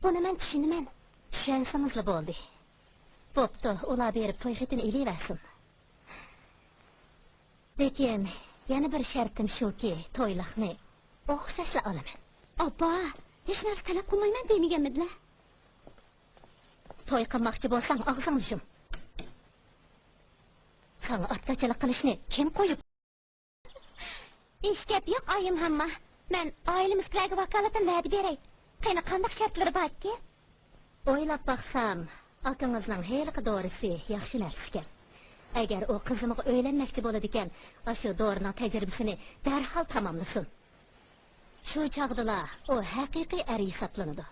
بۇنى مەن چۈشىنىمەن. چۈشەنسىڭىزلا بولدى. بوپتۇ، ئۇلار بېرىپ توي خېتىنى ئېلىۋەرسۇن. لېكىن يەنە بىر شەرتىم شۇكى، تويلۇقنى ئوخشاشلا ئالىمەن. ئابا، ھېچ نەرسە تەلەپ قىلمايمەن دېمىگەنمىدىلە؟ توي قىلماقچى بولساڭ ئاغزىڭنى يۇم. ساڭا ئاتكاچىلىق قىلىشنى كىم قويۇپ؟ ھېچ گەپ يوق، ئايىم ھامما. مەن ئائىلىمىزدىكىلەرگە ۋاكالىتەن ۋەدە بېرەي. قېنى، قانداق شەرتلىرى باركىن؟ ئويلاپ باقسام، ئاكىڭىزنىڭ ھېلىقى دورىسى ياخشى نەرسىكەن. ئەگەر ئۇ قىزىمغا ئۆيلەنمەكچى بولىدىكەن، ئاشۇ دورىنىڭ تەجرىبىسىنى دەرھال تاماملىسۇن. شۇ چاغدىلا ئۇ ھەقىقىي ئەر ھېسابلىنىدۇ.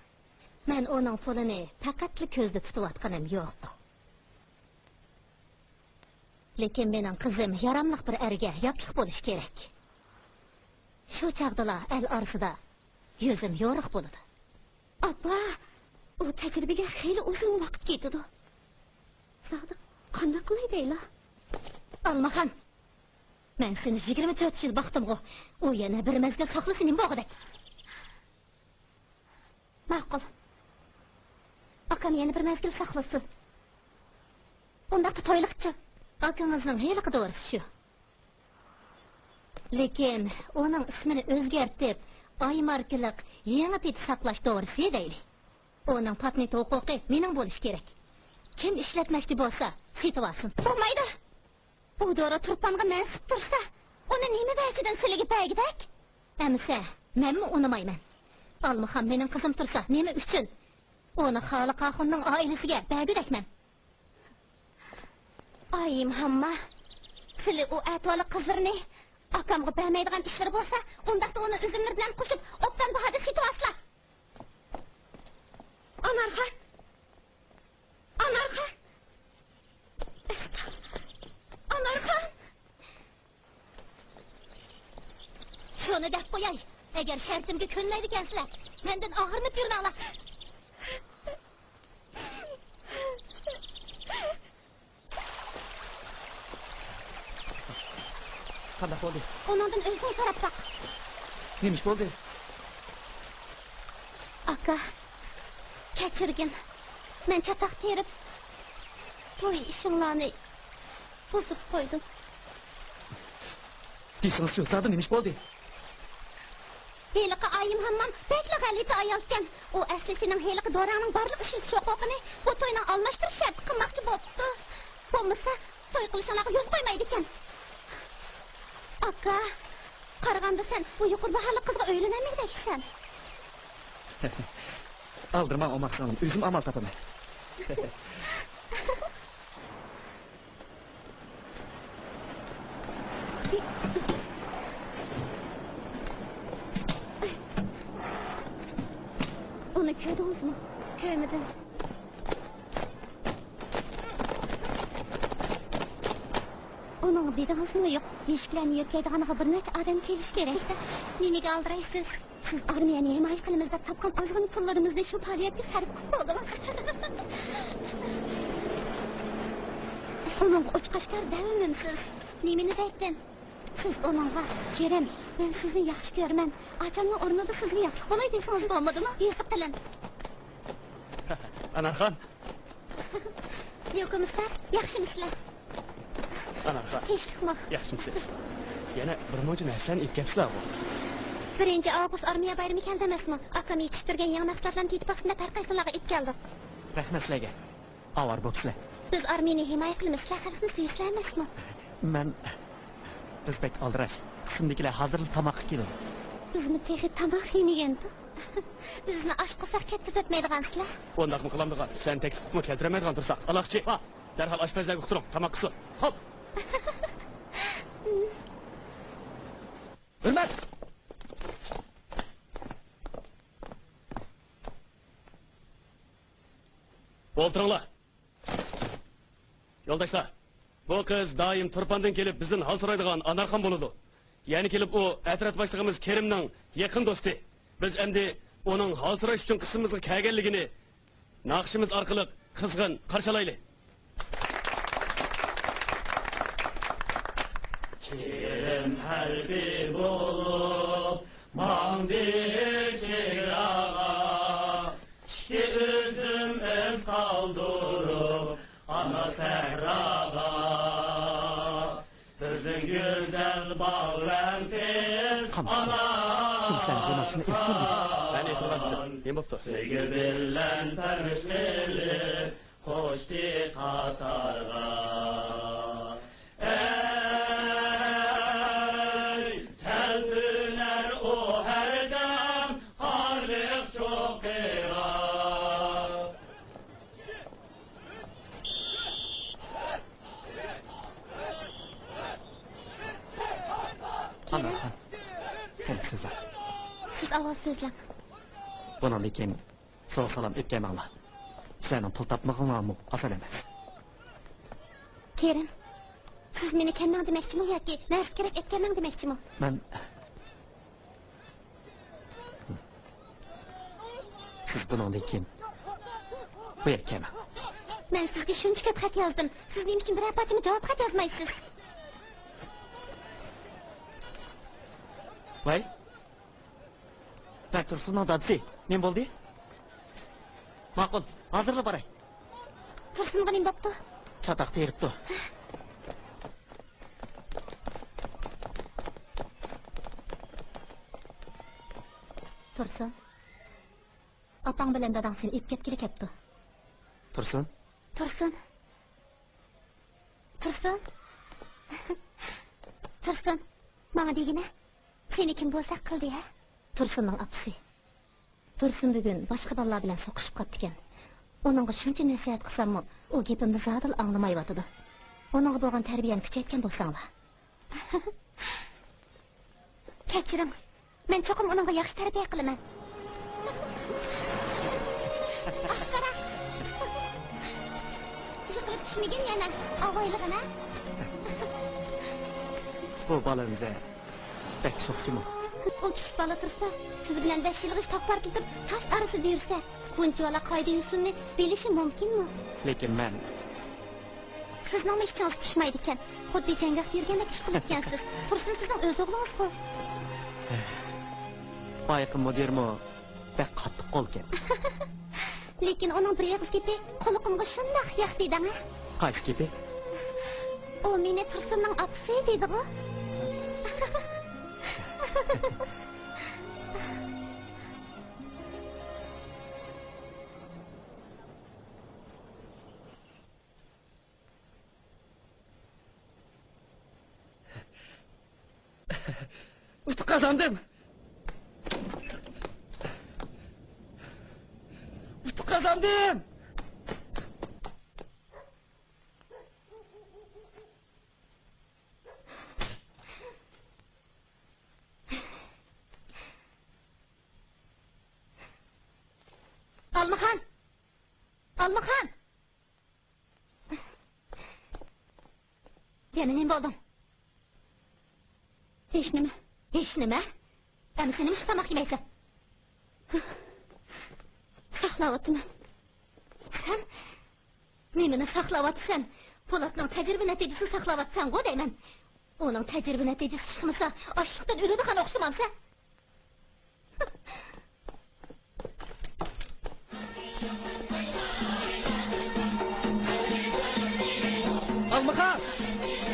مەن ئۇنىڭ پۇلىنى پەقەتلا كۆزدە تۇتۇۋاتقىنىم يوق. لېكىن مېنىڭ قىزىم ياراملىق بىر ئەرگە ياتلىق بولۇشى كېرەك. شۇ چاغدىلا ئەل ئارىسىدا يۈزۈم يورۇق بولىدۇ. ئاپا، ئۇ تەجرىبىگە خېلى ئۇزۇن ۋاقىت كېتىدۇ. زادى قانداق قىلاي دەيلا؟ ئالمىخان، مەن سېنى يىگىرمە تۆت يىل باقتىمغۇ، ئۇ يەنە بىر مەزگىل ساقلىسا نېمە بولغۇدەك؟ ماقۇل. ئاكام يەنە بىر مەزگىل ساقلىسۇن. ئۇنداقتا تويلۇقچۇ؟ ئاكىڭىزنىڭ ھېلىقى دورىسى شۇ. لېكىن ئۇنىڭ ئىسمىنى ئۆزگەرتىپ، ئاي ماركىلىق يېڭى پېتى ساقلاش دورىسى دەيلى. ئۇنىڭ پاتېنت ھوقۇقى مېنىڭ بولۇشى كېرەك. كىم ئىشلەتمەكچى بولسا، سېتىۋالسۇن. بولمايدۇ. بۇ دورا تۇرپانغا مەنسۇپ تۇرسا، ئۇنى نېمە ۋەجىدىن سىلىگە بەرگۈدەك؟ ئەمىسە، مەنمۇ ئۇنىمايمەن. ئالمىخان مېنىڭ قىزىم تۇرسا، نېمە ئۈچۈن ئۇنى خالىق ئاخۇننىڭ ئائىلىسىگە بەرگۈدەكمەن؟ ئايىم ھامما، سىلى ئۇ ئەتىۋارلىق قىزلىرىنى ئاكامغا بەرمەيدىغان ئىشلىرى بولسا، ئۇنداقتا ئۇنى ئۈزۈملىرى بىلەن قوشۇپ، ئوبدان باھادا سېتىۋالسىلا. ئانارخان! ئانارخان! ئانارخان! شۇنى دەپ قوياي، ئەگەر شەرتىمگە كۆنمەيدىكەنسىلەر، مەندىن ئاغرىنىپ يۈرمەڭلار. قانداق بولدى؟ ئۇنىڭدىن ئۆزۈڭ سوراپ باق. نېمە ئىش بولدى؟ ئاكا، كەچۈرگىن. مەن چاتاق تېرىپ، توي ئىشىڭلارنى بۇزۇپ قويدۇم. دېسىڭىزچۇ، زادى نېمە ئىش بولدى؟ ھېلىقى ئايىم ھاممام بەكلا غەلىتە ئايالكەن. ئۇ ئەسلى سېنىڭ ھېلىقى دوراڭنىڭ بارلىق ئىشلىتىش ھوقۇقىنى بۇ توينىڭ ئالماشتۇرۇش شەرتى قىلماقچى بوپتۇ. بولمىسا، توي قىلىشىڭلارغا يول قويمايدىكەن. ئاكا، قارىغاندا سەن بۇ يۇقىرى باھالىق قىزغا ئۆيلىنەلمىگۈدەك ئىكەن. ئالدىرىماڭ ئوماق سىڭلىم، ئۆزۈم ئامال تاپىمەن. ئۇنى كۆردىڭىزمۇ؟ كۆرمىدىم. ئۇنىڭغا دېدىڭىزمۇ يوق، ئېشەكلەرنى يۆتكەيدىغانغا بىر نەچچە ئادەم كېلىشى كېرەك. نېمىگە ئالدىرايسىز؟ سىز ئارمىيەنى ھىمايە قىلىمىز دەپ تاپقان ئازغىنە پۇللىرىمىزنى شۇ پائالىيەتكە سەرپ قىلىپ بولدىڭىز. ئۇنىڭغا ئوچۇق-ئاشكارا دەۋېمەمسىز؟ نېمىنى دەيتتىم؟ سىز ئۇنىڭغا، «كېرىم، مەن سىزنى ياخشى كۆرىمەن، ئاچامنىڭ ئورنىدا سىزگە ياتلىق بولاي» دېسىڭىز بولمىدىمۇ؟ ھېساب قىلىڭ. ئانارخان! يوكومىسار، ياخشىمۇسىلەر؟ ئانارخان! تىنچلىقمۇ؟ ياخشىمۇسىز؟ يەنە بىر مۇنچە نەرسىلەرنى ئېلىپ كەپسىلەرغۇ؟ بىرىنچى ئاۋغۇست ئارمىيە بايرىمى كەلدى ئەمەسمۇ؟ ئاكام يېتىشتۈرگەن يېڭى مەھسۇلاتلارنى تېتىپ باقسىن دەپ ھەر قايسىڭلارغا ئېلىپ كەلدۇق. رەھمەت سىلەرگە. ئاۋارە بوپسىلەر. بىز ئارمىيەنى ھىمايە قىلىمىز، سىلەر خەلقنى سۆيىسىلەر ئەمەسمۇ؟ مەن، بىز بەك ئالدىراش. قىسىمدىكىلەر ھازىرلا تاماققا كېلىدۇ. بىزمۇ تېخى تاماق يېمىگەنتۇق. بىزنى ئاچ قورساق كەتكۈزۈۋەتمەيدىغانسىلەر. ئۇنداقمۇ قىلامدىغان، سەن تەكلىپمۇ كەلتۈرەلمەيدىغان تۇرساق. ئالاقچى، ۋا، دەرھال ئاشپەزلەرگە ئۇقتۇرۇڭ، تاماق قىلسۇن. خوپ. ھۆرمەت! ئولتۇرۇڭلار. يولداشلار، بۇ قىز دائىم تۇرپاندىن كېلىپ بىزدىن ھال سورايدىغان ئانارخان بولىدۇ. يەنە كېلىپ ئۇ ئەترەت باشلىقىمىز كېرىمنىڭ يېقىن دوستى. بىز ئەمدى ئۇنىڭ ھالسىراش ئۈچۈن قىسمىمىزغا كەلگەنلىكىنى ناخشىمىز ئارقىلىق قىزغىن قارشى ئالايلى. كېرىم ھەربىي بولۇپ ماڭدى چېگراغا، ئىككى ئۈزۈم ئىز قالدۇرۇپ ئانا سەھراغا. بىزنىڭ گۈزەل باغۋەن قىز قامچا. ئانا. كىم سەن بۇ ناخشىنى ئېيتقىن دېدى؟ مەن ئېيتىۋاتىمەن. نېمە بوپتۇ؟ سۆيگۈ بىلەن پەرۋىش قىلىپ قوشتى قاتارغا. ئەي، تەلپۈنەر ئۇ ھەردەم قارلىق چوققىغا. ئانارخان، سەن سۆزلە. سىز ئاۋۋال سۆزلەڭ. بۇنىڭدىن كېيىن سوغۇق سالام ئېلىپ كەلمەڭلار. سىلەرنىڭ پۇل تاپمىغىنىڭلارمۇ ئاسان ئەمەس. كېرىم، سىز مېنى كەلمەڭ دېمەكچىمۇ ياكى نەرسە كېرەك ئەپ كەلمەڭ دېمەكچىمۇ؟ مەن سىز بۇنىڭدىن كېيىن بۇ يەرگە كەلمەڭ. مەن سىزگە شۇنچە كۆپ خەت يازدىم. سىز نېمە ئۈچۈن بىرەر پارچىمۇ جاۋاب خەت يازمايسىز؟ ۋاي، مەن تۇرسۇننىڭ دادىسى. نېمە بولدى؟ ماقۇل، ھازىرلا باراي. تۇرسۇنغا نېمە بوپتۇ؟ چاتاق تېرىپتۇ. تۇرسۇن. ئاپاڭ بىلەن داداڭ سېنى ئېلىپ كەتكىلى كەپتۇ. تۇرسۇن؟ تۇرسۇن. تۇرسۇن. تۇرسۇن. ماڭا دېگىنە. سېنى كىم بوزەك قىلدى، ھە؟ تۇرسۇننىڭ ئاپىسى. تۇرسۇن بۈگۈن باشقا بالىلار بىلەن سوقۇشۇپ قاپتىكەن. ئۇنىڭغا شۇنچە نەسىھەت قىلساممۇ، ئۇ گېپىمنى زادىلا ئاڭلىمايۋاتىدۇ. ئۇنىڭغا بولغان تەربىيەنى كۈچەيتكەن بولساڭلار. كەچۈرۈڭ. مەن چوقۇم ئۇنىڭغا ياخشى تەربىيە قىلىمەن. ئاستىراق. يىقىلىپ چۈشمىگىن يەنە. ئاۋايلىغىن ھە. بۇ بالا ئۆزى بەك شوخ جۇمۇ. ئۇ كىچىك بالا تۇرسا، سىز بىلەن بەش يىلغىچە تاغ پارتلىتىپ، تاش ئارىسىدا يۈرسە، بۇنچىۋالا قائىدە-يوسۇننى بىلىشى مۇمكىنمۇ؟ لېكىن مەن سىزنىڭمۇ ئىچىڭىز پۇشمايدىكەن. خۇددى جەڭگەھتە يۈرگەندەك ئىش قىلىدىكەنسىز. تۇرسۇن سىزنىڭ ئۆز ئوغلىڭىزغۇ. بايىقى مۇدىرمۇ بەك قاتتىق قولكەن. لېكىن ئۇنىڭ بىر ئېغىز گېپى قۇلىقىمغا شۇنداق ياقتى دەڭە. قايسى گېپى؟ ئۇ مېنى تۇرسۇننىڭ ئاپىسى دېدىغۇ. ئۇتۇق قازاندىم! ئۇتۇق قازاندىم! ئالمىخان! ئالمىخان! يەنە نېمە بولدۇڭ؟ ھېچنېمە. ھېچنېمە؟ ئەمىسە نېمە ئۈچۈن تاماق يېمەيسەن؟ ساقلاۋاتىمەن. سەن نېمىنى ساقلاۋاتىسەن؟ پولاتنىڭ تەجرىبە نەتىجىسىنى ساقلاۋاتىسەنغۇ دەيمەن. ئۇنىڭ تەجرىبە نەتىجىسى چىقمىسا، ئاچلىقتىن ئۆلىدىغان ئوخشىمامسەن؟ ئالمىخان!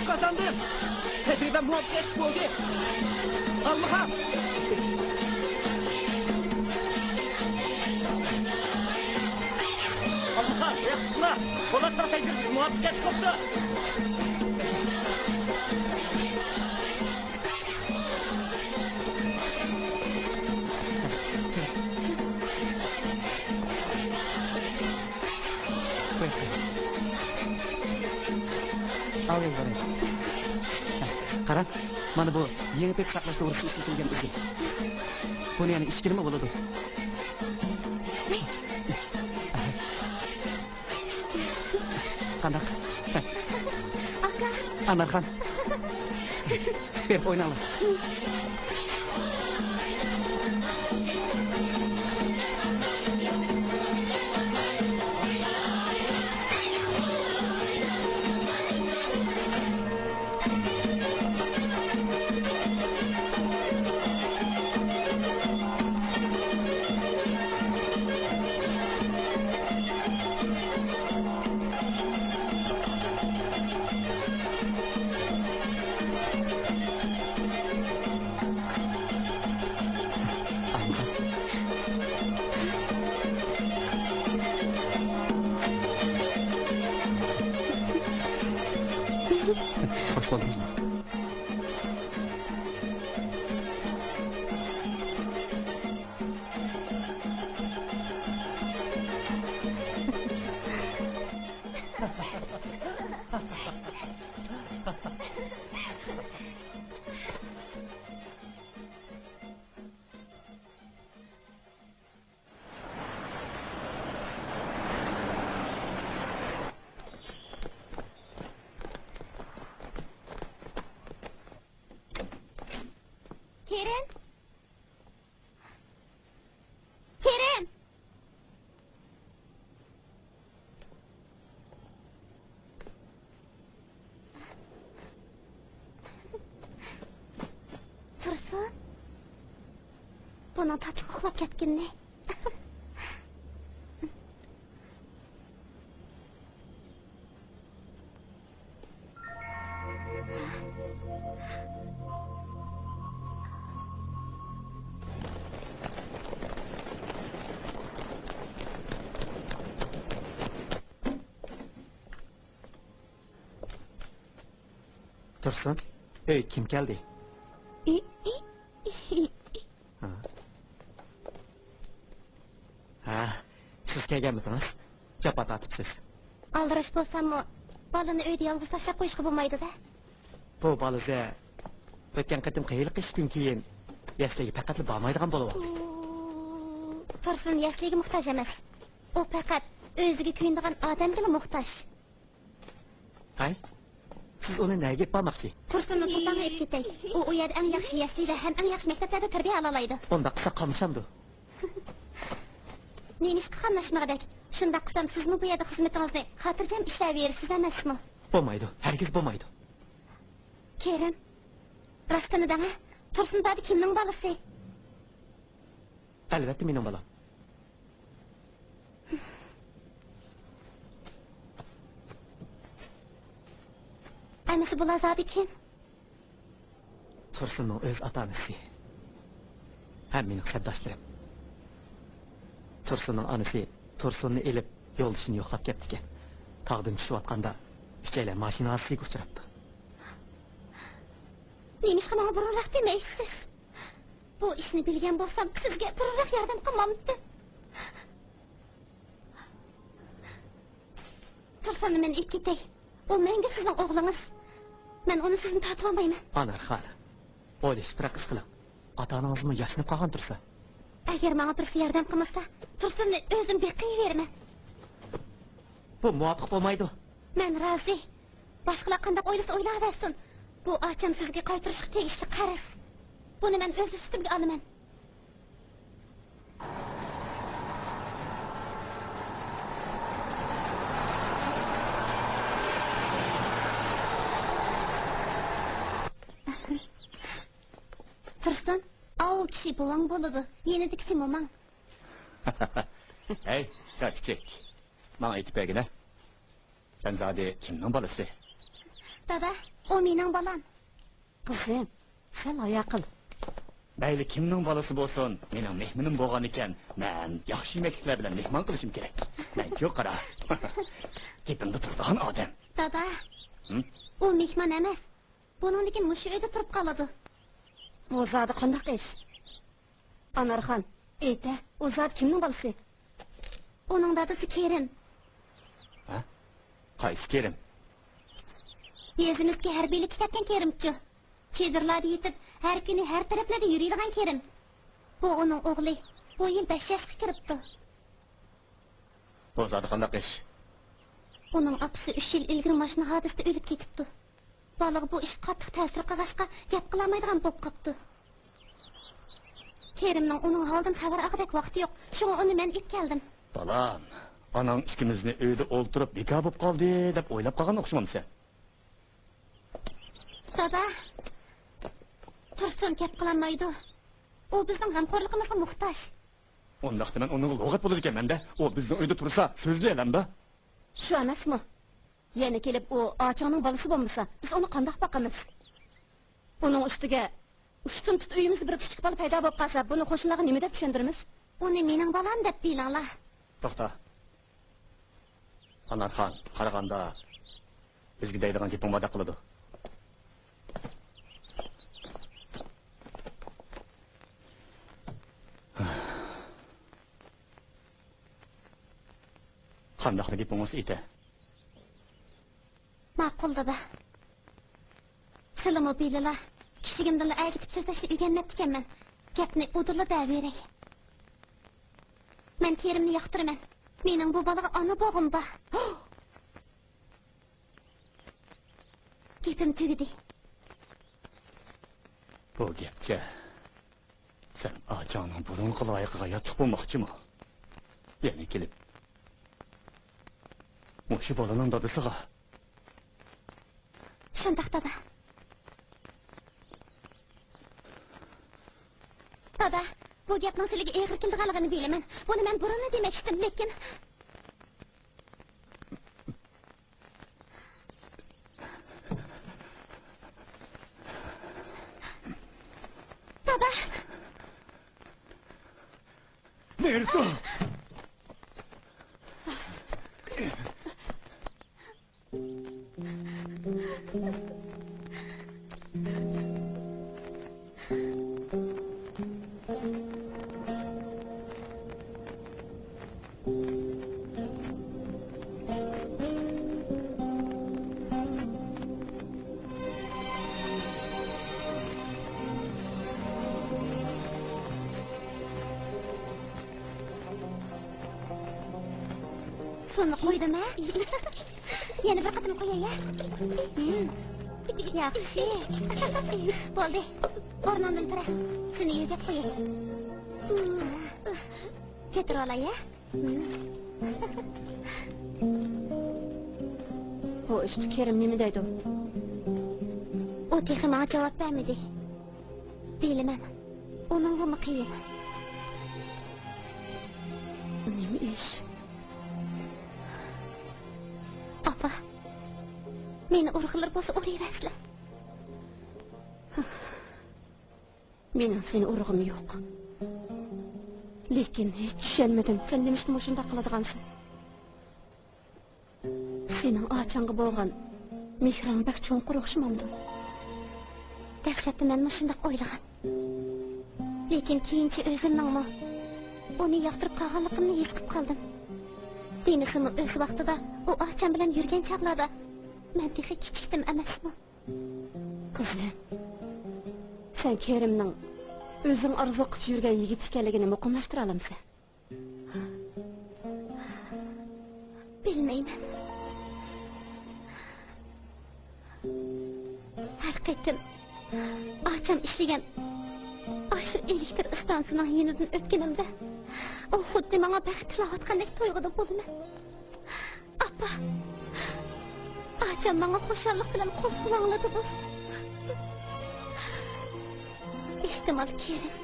قازاندىم! تەجرىبەم مۇۋەپپەقىيەتلىك بولدى! ئالمىخان! ئالمىخان، ياخشىسىنا! پولاتنىڭ تەجرىبىسى مۇۋەپپەقىيەتلىك بوپتۇ! قارا، مانا بۇ يېڭى پېتى ساقلاش توغرىسىدا ئىشلىتىلگەن ئۈزۈم. بۇنى يەنە ئىچكىلىمۇ بولىدۇ. قانداق؟ ئاكا. ئانارخان. بېرىپ ئويناڭلار. كېرىم! كېرىم! تۇرسۇن، بۇنىڭ تاتلىق ئۇخلاپ كەتكىنىنى. تۇرسۇن، ئۆيگە كىم كەلدى؟ ئى، ئى، ئى، ئى. ھا. ھا، سىز كەلگەنمىدىڭىز؟ جاپا تارتىپسىز. ئالدىراش بولساممۇ، بالىنى ئۆيدە يالغۇز تاشلاپ قويۇشقا بولمايدۇ-دە. بۇ بالىسى ئۆتكەن قېتىمقى ھېلىقى ئىشتىن كېيىن يەسلىگە پەقەتلا بارمايدىغان بولۇۋالدى. ئۇ، تۇرسۇن يەسلىگە موھتاج ئەمەس. ئۇ پەقەت ئۆزىگە كۆيۈنىدىغان ئادەمگىلا موھتاج. ھەي، سىز ئۇنى نەگە ئېلىپ بارماقچى؟ تۇرسۇننى قوتانغا ئېلىپ كېتەي. ئۇ، ئۇ يەردە ئەڭ ياخشى يەسلىدە ھەم ئەڭ ياخشى مەكتەپلەردە تەربىيە ئالالايدۇ. ئۇنداق قىلسا قاملىشامدۇ؟ نېمىشقا قاملاشمىغۇدەك؟ شۇنداق قىلسام، سىزمۇ بۇ يەردە خىزمىتىڭىزنى خاتىرجەم ئىشلەۋېرىسىز ئەمەسمۇ؟ بولمايدۇ، ھەرگىز بولمايدۇ. كېرىم، راستىنى دەڭە، تۇرسۇن زادى كىمنىڭ بالىسى؟ ئەلۋەتتە، مېنىڭ بالام. ئەمىسە بۇلار زادى كىم؟ تۇرسۇننىڭ ئۆز ئاتا-ئانىسى ھەم مېنىڭ سەپداشلىرىم. تۇرسۇننىڭ ئانىسى تۇرسۇننى ئېلىپ، يولدىشىنى يوقلاپ كەپتىكەن. تاغدىن چۈشۈۋاتقاندا ئۈچەيلەن ماشىنا ھادىسىسىگە ئۇچراپتۇ. نېمىشقا ماڭا بۇرۇنراق دېمەيسىز؟ بۇ ئىشنى بىلگەن بولسام، سىزگە بۇرۇنراق ياردەم قىلمامتىم. تۇرسۇننى مەن ئېلىپ كېتەي. ئۇ مەڭگۈ سىزنىڭ ئوغلىڭىز. مەن ئۇنى سىزدىن تارتىۋالمايمەن. ئانارخان، ئويلىشىپراق ئىش قىلىڭ. ئاتا-ئانىڭىزمۇ ياشىنىپ قالغان تۇرسا. ئەگەر ماڭا بىرسى ياردەم قىلمىسا، تۇرسۇننى ئۆزۈم بېقىۋېرىمەن. بۇ مۇۋاپىق بولمايدۇ. مەن رازى. باشقىلار قانداق ئويلىسا ئويلاۋەرسۇن. بۇ ئاچام سىزگە قايتۇرۇشقا تېگىشلىك قەرز. بۇنى مەن ئۆز ئۈستۈمگە ئالىمەن. تۇرسۇن، ئاۋۇ كىشى بوۋاڭ بولىدۇ، يېنىدىكىسى موماڭ. ھەي، سەن كىچىك، ماڭا ئېيتىپ بەرگىنە. سەن زادى كىمنىڭ بالىسى؟ دادا، ئۇ مېنىڭ بالام. قىزىم، سەل ھايا قىل. مەيلى كىمنىڭ بالىسى بولسۇن، مېنىڭ مېھمىنىم بولغانىكەن، مەن ياخشى يېمەكلىكلەر بىلەن مېھمان قىلىشىم كېرەك. مەنچۇ قارا. گېپىڭدە تۇرىدىغان ئادەم. دادا، ھىم؟ ئۇ مېھمان ئەمەس. بۇنىڭدىن كېيىن مۇشۇ ئۆيدە تۇرۇپ قالىدۇ. بۇ زادى قانداق ئىش؟ ئانارخان، ئېيتە، ئۇ زادى كىمنىڭ بالىسى؟ ئۇنىڭ دادىسى كېرىم. ھە؟ قايسى كېرىم؟ يېزىمىزدىكى ھەربىيلىككە كەتكەن كېرىمچۇ. چېدىرلاردا يېتىپ، ھەر كۈنى ھەر تەرەپلەردە يۈرىدىغان كېرىم. بۇ ئۇنىڭ ئوغلى. بۇ يىل بەش ياشقا كىرىپتۇ. بۇ زادى قانداق ئىش؟ ئۇنىڭ ئاپىسى ئۈچ يىل ئىلگىرى ماشىنا ھادىسىسىدە ئۆلۈپ كېتىپتۇ. بالىغا بۇ ئىش قاتتىق تەسىر قىلغاچقا، گەپ قىلالمايدىغان بولۇپ قاپتۇ. كېرىمنىڭ ئۇنىڭ ھالىدىن خەۋەر ئالغۇدەك ۋاقتى يوق، شۇڭا ئۇنى مەن ئېلىپ كەلدىم. بالام، ئاناڭ ئىككىمىزنى ئۆيدە ئولتۇرۇپ بىكار بولۇپ قالدى دەپ ئويلاپ قالغان ئوخشىمامسەن؟ دادا، تۇرسۇن گەپ قىلالمايدۇ. ئۇ بىزنىڭ غەمخورلۇقىمىزغا موھتاج. ئۇنداقتا مەن ئۇنىڭغا لۇغەت بولىدىكەنمەن-دە. ئۇ بىزنىڭ ئۆيدە تۇرسا، سۆزلىيەلەمدۇ؟ شۇ ئەمەسمۇ؟ يەنە كېلىپ ئۇ ئاچاڭنىڭ بالىسى بولمىسا، بىز ئۇنى قانداق باقىمىز؟ ئۇنىڭ ئۈستىگە ئۈستۈن تۇت ئۆيىمىزدە بىر كىچىك بالا پەيدا بولۇپ قالسا، بۇنى قوشنىلارغا نېمە دەپ چۈشەندۈرىمىز؟ ئۇنى مېنىڭ بالام دەپ بىلىڭلار. توختا. ئانارخان، قارىغاندا بىزگە دەيدىغان گېپىڭ باردەك قىلىدۇ. قانداقلا گېپىڭ بولسا ئېيتە. ماقۇل، دادا. سىلىمۇ بىلىلا، كىچىكىمدىنلا ئەگىتىپ سۆزلەشنى ئۆگەنمەپتىكەنمەن. گەپنى ئۇدۇللا دەۋېرەي. مەن كېرىمنى ياقتۇرىمەن. مېنىڭ بۇ بالىغا ئانا بوغۇم بار. گېپىم تۈگىدى. بۇ گەپچە. ئاچاڭنىڭ بۇرۇنقى لايىقىغا ياتلىق بولماقچىمۇ؟ يەنە كېلىپ مۇشۇ بالىنىڭ دادىسىغا. شۇنداق، دادا. دادا، بۇ گەپنىڭ سىلىگە ئېغىر كېلىدىغانلىقىنى بىلىمەن. بۇنى مەن بۇرۇنلا دېمەكچىدىم، لېكىن. دادا! نېرېتو! سۇنى قويدۇم ھە؟ يەنە بىر قېتىم قوياي ھە؟ ياخشى. بولدى. ئورنۇڭدىن تۇرە. سېنى يۆگەپ قوياي. كۆتۈرۈۋالاي ھە؟ بۇ ئىشتا كېرىم نېمە دەيدۇ؟ ئۇ تېخى ماڭا جاۋاب بەرمىدى. بىلىمەن. ئۇنىڭغىمۇ قىيىن. نېمە ئىش؟ ئاپا، مېنى ئۇرغىلى بولسا ئۇرۇۋەرسىلە. مېنىڭ سېنى ئۇرغۇم يوق. لېكىن ھېچ چۈشەنمىدىم، سەن نېمىشقا مۇشۇنداق قىلىدىغانسەن؟ سېنىڭ ئاچاڭغا بولغان مېھرىڭ بەك چوڭقۇر ئوخشىمامدۇ؟ دەسلەپتە مەنمۇ شۇنداق ئويلىغان. لېكىن كېيىنچە ئۆزۈمنىڭمۇ ئۇنى ياقتۇرۇپ قالغانلىقىمنى ھېس قىلىپ قالدىم. دېمىسىمۇ ئۆز ۋاقتىدا ئۇ ئاچام بىلەن يۈرگەن چاغلاردا مەن تېخى كىچىكتىم ئەمەسمۇ؟ قىزىم، سەن كېرىمنىڭ ئۆزۈڭ ئارزۇ قىلىپ يۈرگەن يىگىت ئىكەنلىكىنى مۇقىملاشتۇرالامسەن؟ بىلمەيمەن. ھەر قېتىم ئاچام ئىشلىگەن ئاشۇ ئېلېكتر ئىستانسىسىنىڭ يېنىدىن ئۆتكىنىمدە، ئۇ خۇددى ماڭا بەخت تىلەۋاتقاندەك تۇيغۇدا بولىمەن. ئاپا! ئاچام ماڭا خۇشاللىق بىلەن قول سۇۋاڭلىدىغۇ. ئېھتىمال، كېرىم،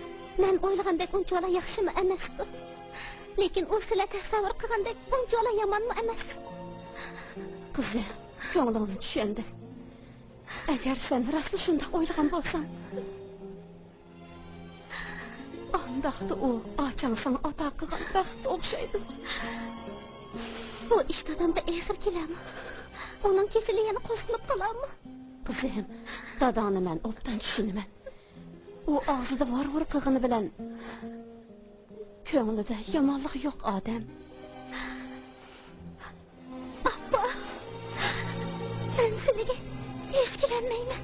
مەن ئويلىغاندەك ئۇنچىۋالا ياخشىمۇ ئەمەستۇ. لېكىن ئۇ سىلەر تەسەۋۋۇر قىلغاندەك ئۇنچىۋالا يامانمۇ ئەمەس. قىزىم، كۆڭلۈڭنى چۈشەندىم. ئەگەر سەن راستلا شۇنداق ئويلىغان بولساڭ، ئانداقتا ئۇ ئاچاڭ ساڭا ئاتا قىلغان بەختكە ئوخشايدۇ. بۇ ئىش دادامغا ئېغىر كېلەرمۇ؟ ئۇنىڭ كېسىلى يەنە قوزغىلىپ قالارمۇ؟ قىزىم، داداڭنى مەن ئوبدان چۈشىنىمەن. ئۇ ئاغزىدا ۋار-ۋۇر قىلغىنى بىلەن كۆڭلىدە يامانلىقى يوق ئادەم. ئاپا، مەن سىلىگە ھېس كېلەلمەيمەن.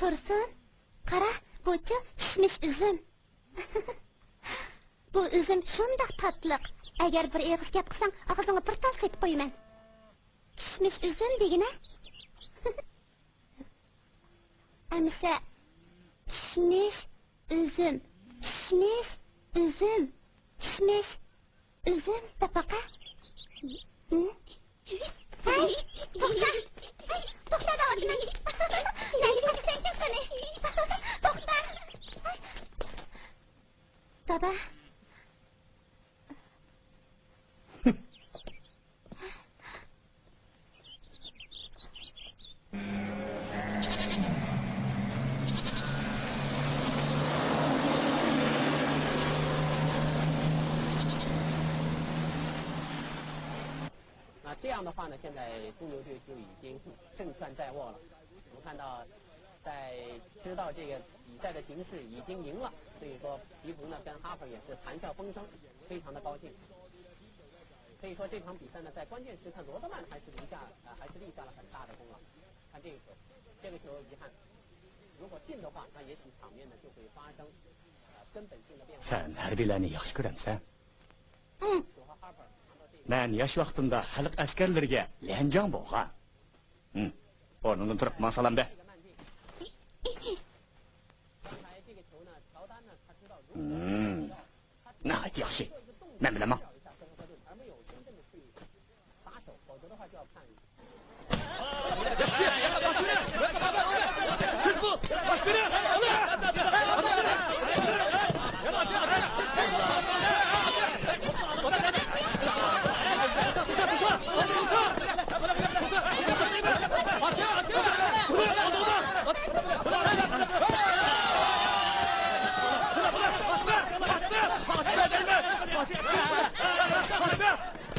تۇرسۇن، قارا، بۇچۇ كىشمىش ئۈزۈم. بۇ ئۈزۈم شۇنداق تاتلىق. ئەگەر بىر ئېغىز گەپ قىلساڭ، ئاغزىڭغا بىر تال سېلىپ قويىمەن. كىشمىش ئۈزۈم دېگىنە. ئەمىسە، كىشمىش ئۈزۈم، كىشمىش ئۈزۈم، كىشمىش ئۈزۈم دەپ باقە. ھەي، توختا! ھەي، توختا دەۋاتىمەن! نەگە تاشلىسەنچۇ سېنى؟ توختا! دادا! 那这样的话呢，现在公牛队就已经胜算在握了。我们看到，在知道这个比赛的形势已经赢了，所以说皮蓬呢跟哈弗也是谈笑风生，非常的高兴。可以说这场比赛呢，在关键时刻，罗德曼还是留下，呃，还是立下了很大的功劳。看这个球，这个球遗憾，如果进的话，那也许场面呢就会发生，呃，根本性的变化。 سەن ھەربىيلەرنى ياخشى كۆرەمسەن؟ 嗯。 组合哈弗 مەن ياش ۋاقتىمدا خەلق ئەسكەرلىرىگە لەنجاڭ بولغان. ھىم. ئورنۇڭدىن تۇرۇپ، ماڭا سالام بەر. ھىم. ناھايىتى ياخشى. مەن بىلەن ماڭ.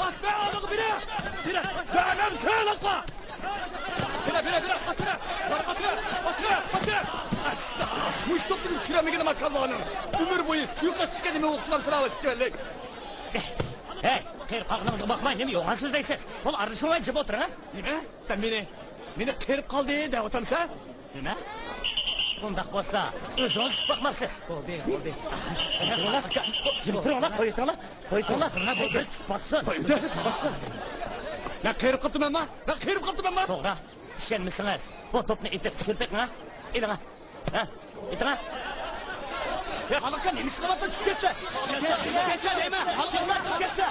قاچما، ئالدىغا بېرە! بېرە! بېرە! بېرە! بېرە! بېرە! بېرە! قاچ! قاچ! قاچ! قاچ! مۇشۇ توپتىن چۈشۈرەلمىگىنىما كاللانىڭ؟ ئۆمۈر بويى سۇيۇققا چۈشكەن نېمە ئوخشىمام ساراۋەت ئىكەنلىك. ھەي، قېرىپ قالغىنىڭىزغا باقماي، نېمە يوغان سۆزلەيسىز؟ بول، ئارىلىشىۋالاي، جىم ئولتۇرۇڭ، ھە؟ نېمە؟ سەن مېنى، مېنى قېرىپ قالدى دەۋاتامسەن؟ نېمە؟ ئۇنداق بولسا، ئۆزىڭىز چىقىپ باقمامسىز؟ بولدى، بولدى. جىم تۇرۇڭلار، قويۇۋېتىڭلار، قويۇۋېتىڭلار. بولدى، چىقىپ باقسۇن. قويدى، چىقىپ باقسۇن. مەن قېرىپ قاپتىمەنما؟ مەن قېرىپ قاپتىمەنما؟ توغرا، ئىشەنمىسىڭىز، بۇ توپنى ئېتىپ چۈشۈرۈپ بېقىڭ، ھە؟ ئېلىڭ، ھە؟ ئېتىڭ، ھە؟ يا، خەلققە نېمە ئىش قىلىۋاتىسىز؟ چۈشۈپ كەتسە! چۈشۈپ كەتسە دەيمەن! خەلققە چۈشۈپ كەتسە!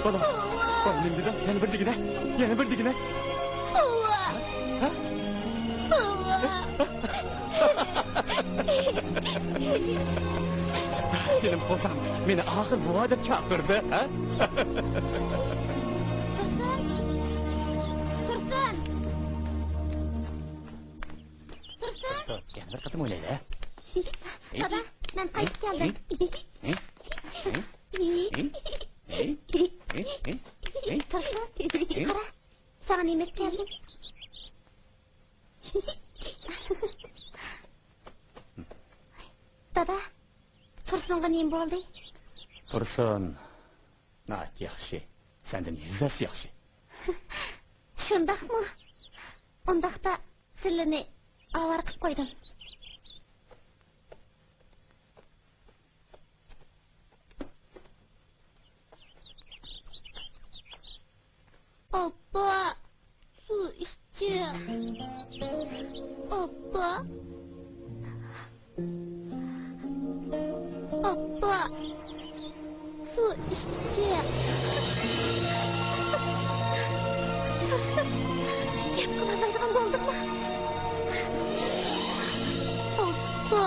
بالا، بالا، نېمە دېدىڭ؟ يەنە بىر دېگىنە، يەنە بىر دېگىنە. ئاۋا! ھە؟ ئاۋا! جېنىم قوزام، مېنى ئاخىر بوۋا دەپ چاقىردى، ھە؟ تۇرسۇن! تۇرسۇن! تۇرسۇن! يەنە بىر قېتىم ئوينايلى، ھە؟ دادا، مەن قايتىپ كەلدىم. تۇرسۇن، قارا، ساڭا نېمە ئېلىپ كەلدىم. دادا، تۇرسۇنغا نېمە بولدى؟ تۇرسۇن ناھايىتى ياخشى. سەندىن يۈز ھەسسە ياخشى. شۇنداقمۇ؟ ئۇنداقتا سىلىنى ئاۋارە قىلىپ قويدۇم. ئاپا، سۇ ئىچچى. ئاپا. ئاپا، سۇ ئىچچى. گەپ قىلالايدىغان بولدۇڭمۇ؟ ئاپا،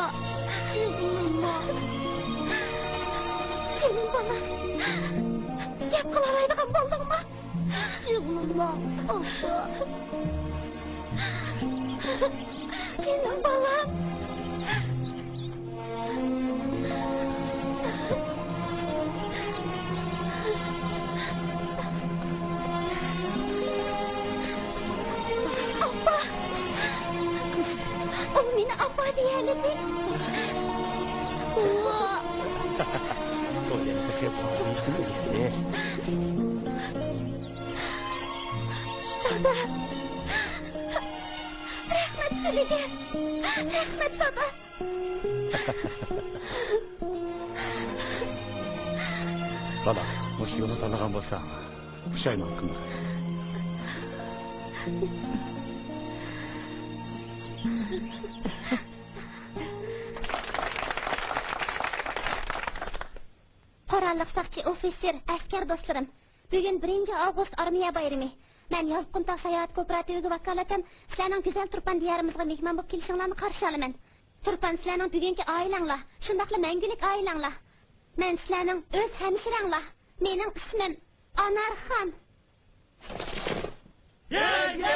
يىغلىما. جېنىم بالام، گەپ قىلالايدىغان بولدۇڭمۇ؟ يىغلىما، ئاپا. جېنىم بالام. ئاپا! ئۇ مېنى ئاپا دېيەلىدى. ئۇۋا! ئۇ يەنە تېخى بالىنى ئۆگەندى. دادا! رەھمەت سىلىگە! رەھمەت، دادا! بالا، مۇشۇ يولنى تاللىغان بولساڭ، پۇشايمان قىلما. قوراللىق ساقچى ئوفىتسېر، ئەسكەر دوستلىرىم! بۈگۈن بىرىنچى ئاۋغۇست ئارمىيە بايرىمى. مەن يالقۇنتاغ ساياھەت كوپىراتىۋىگە ۋاكالىتەن سىلەرنىڭ گۈزەل تۇرپان دىيارىمىزغا مېھمان بولۇپ كېلىشىڭلارنى قارشى ئالىمەن. تۇرپان سىلەرنىڭ بۈگۈنكى ئائىلەڭلار، شۇنداقلا مەڭگۈلۈك ئائىلەڭلار. مەن سىلەرنىڭ ئۆز ھەمشىرەڭلار. مېنىڭ ئىسمىم ئانارخان. يەگە!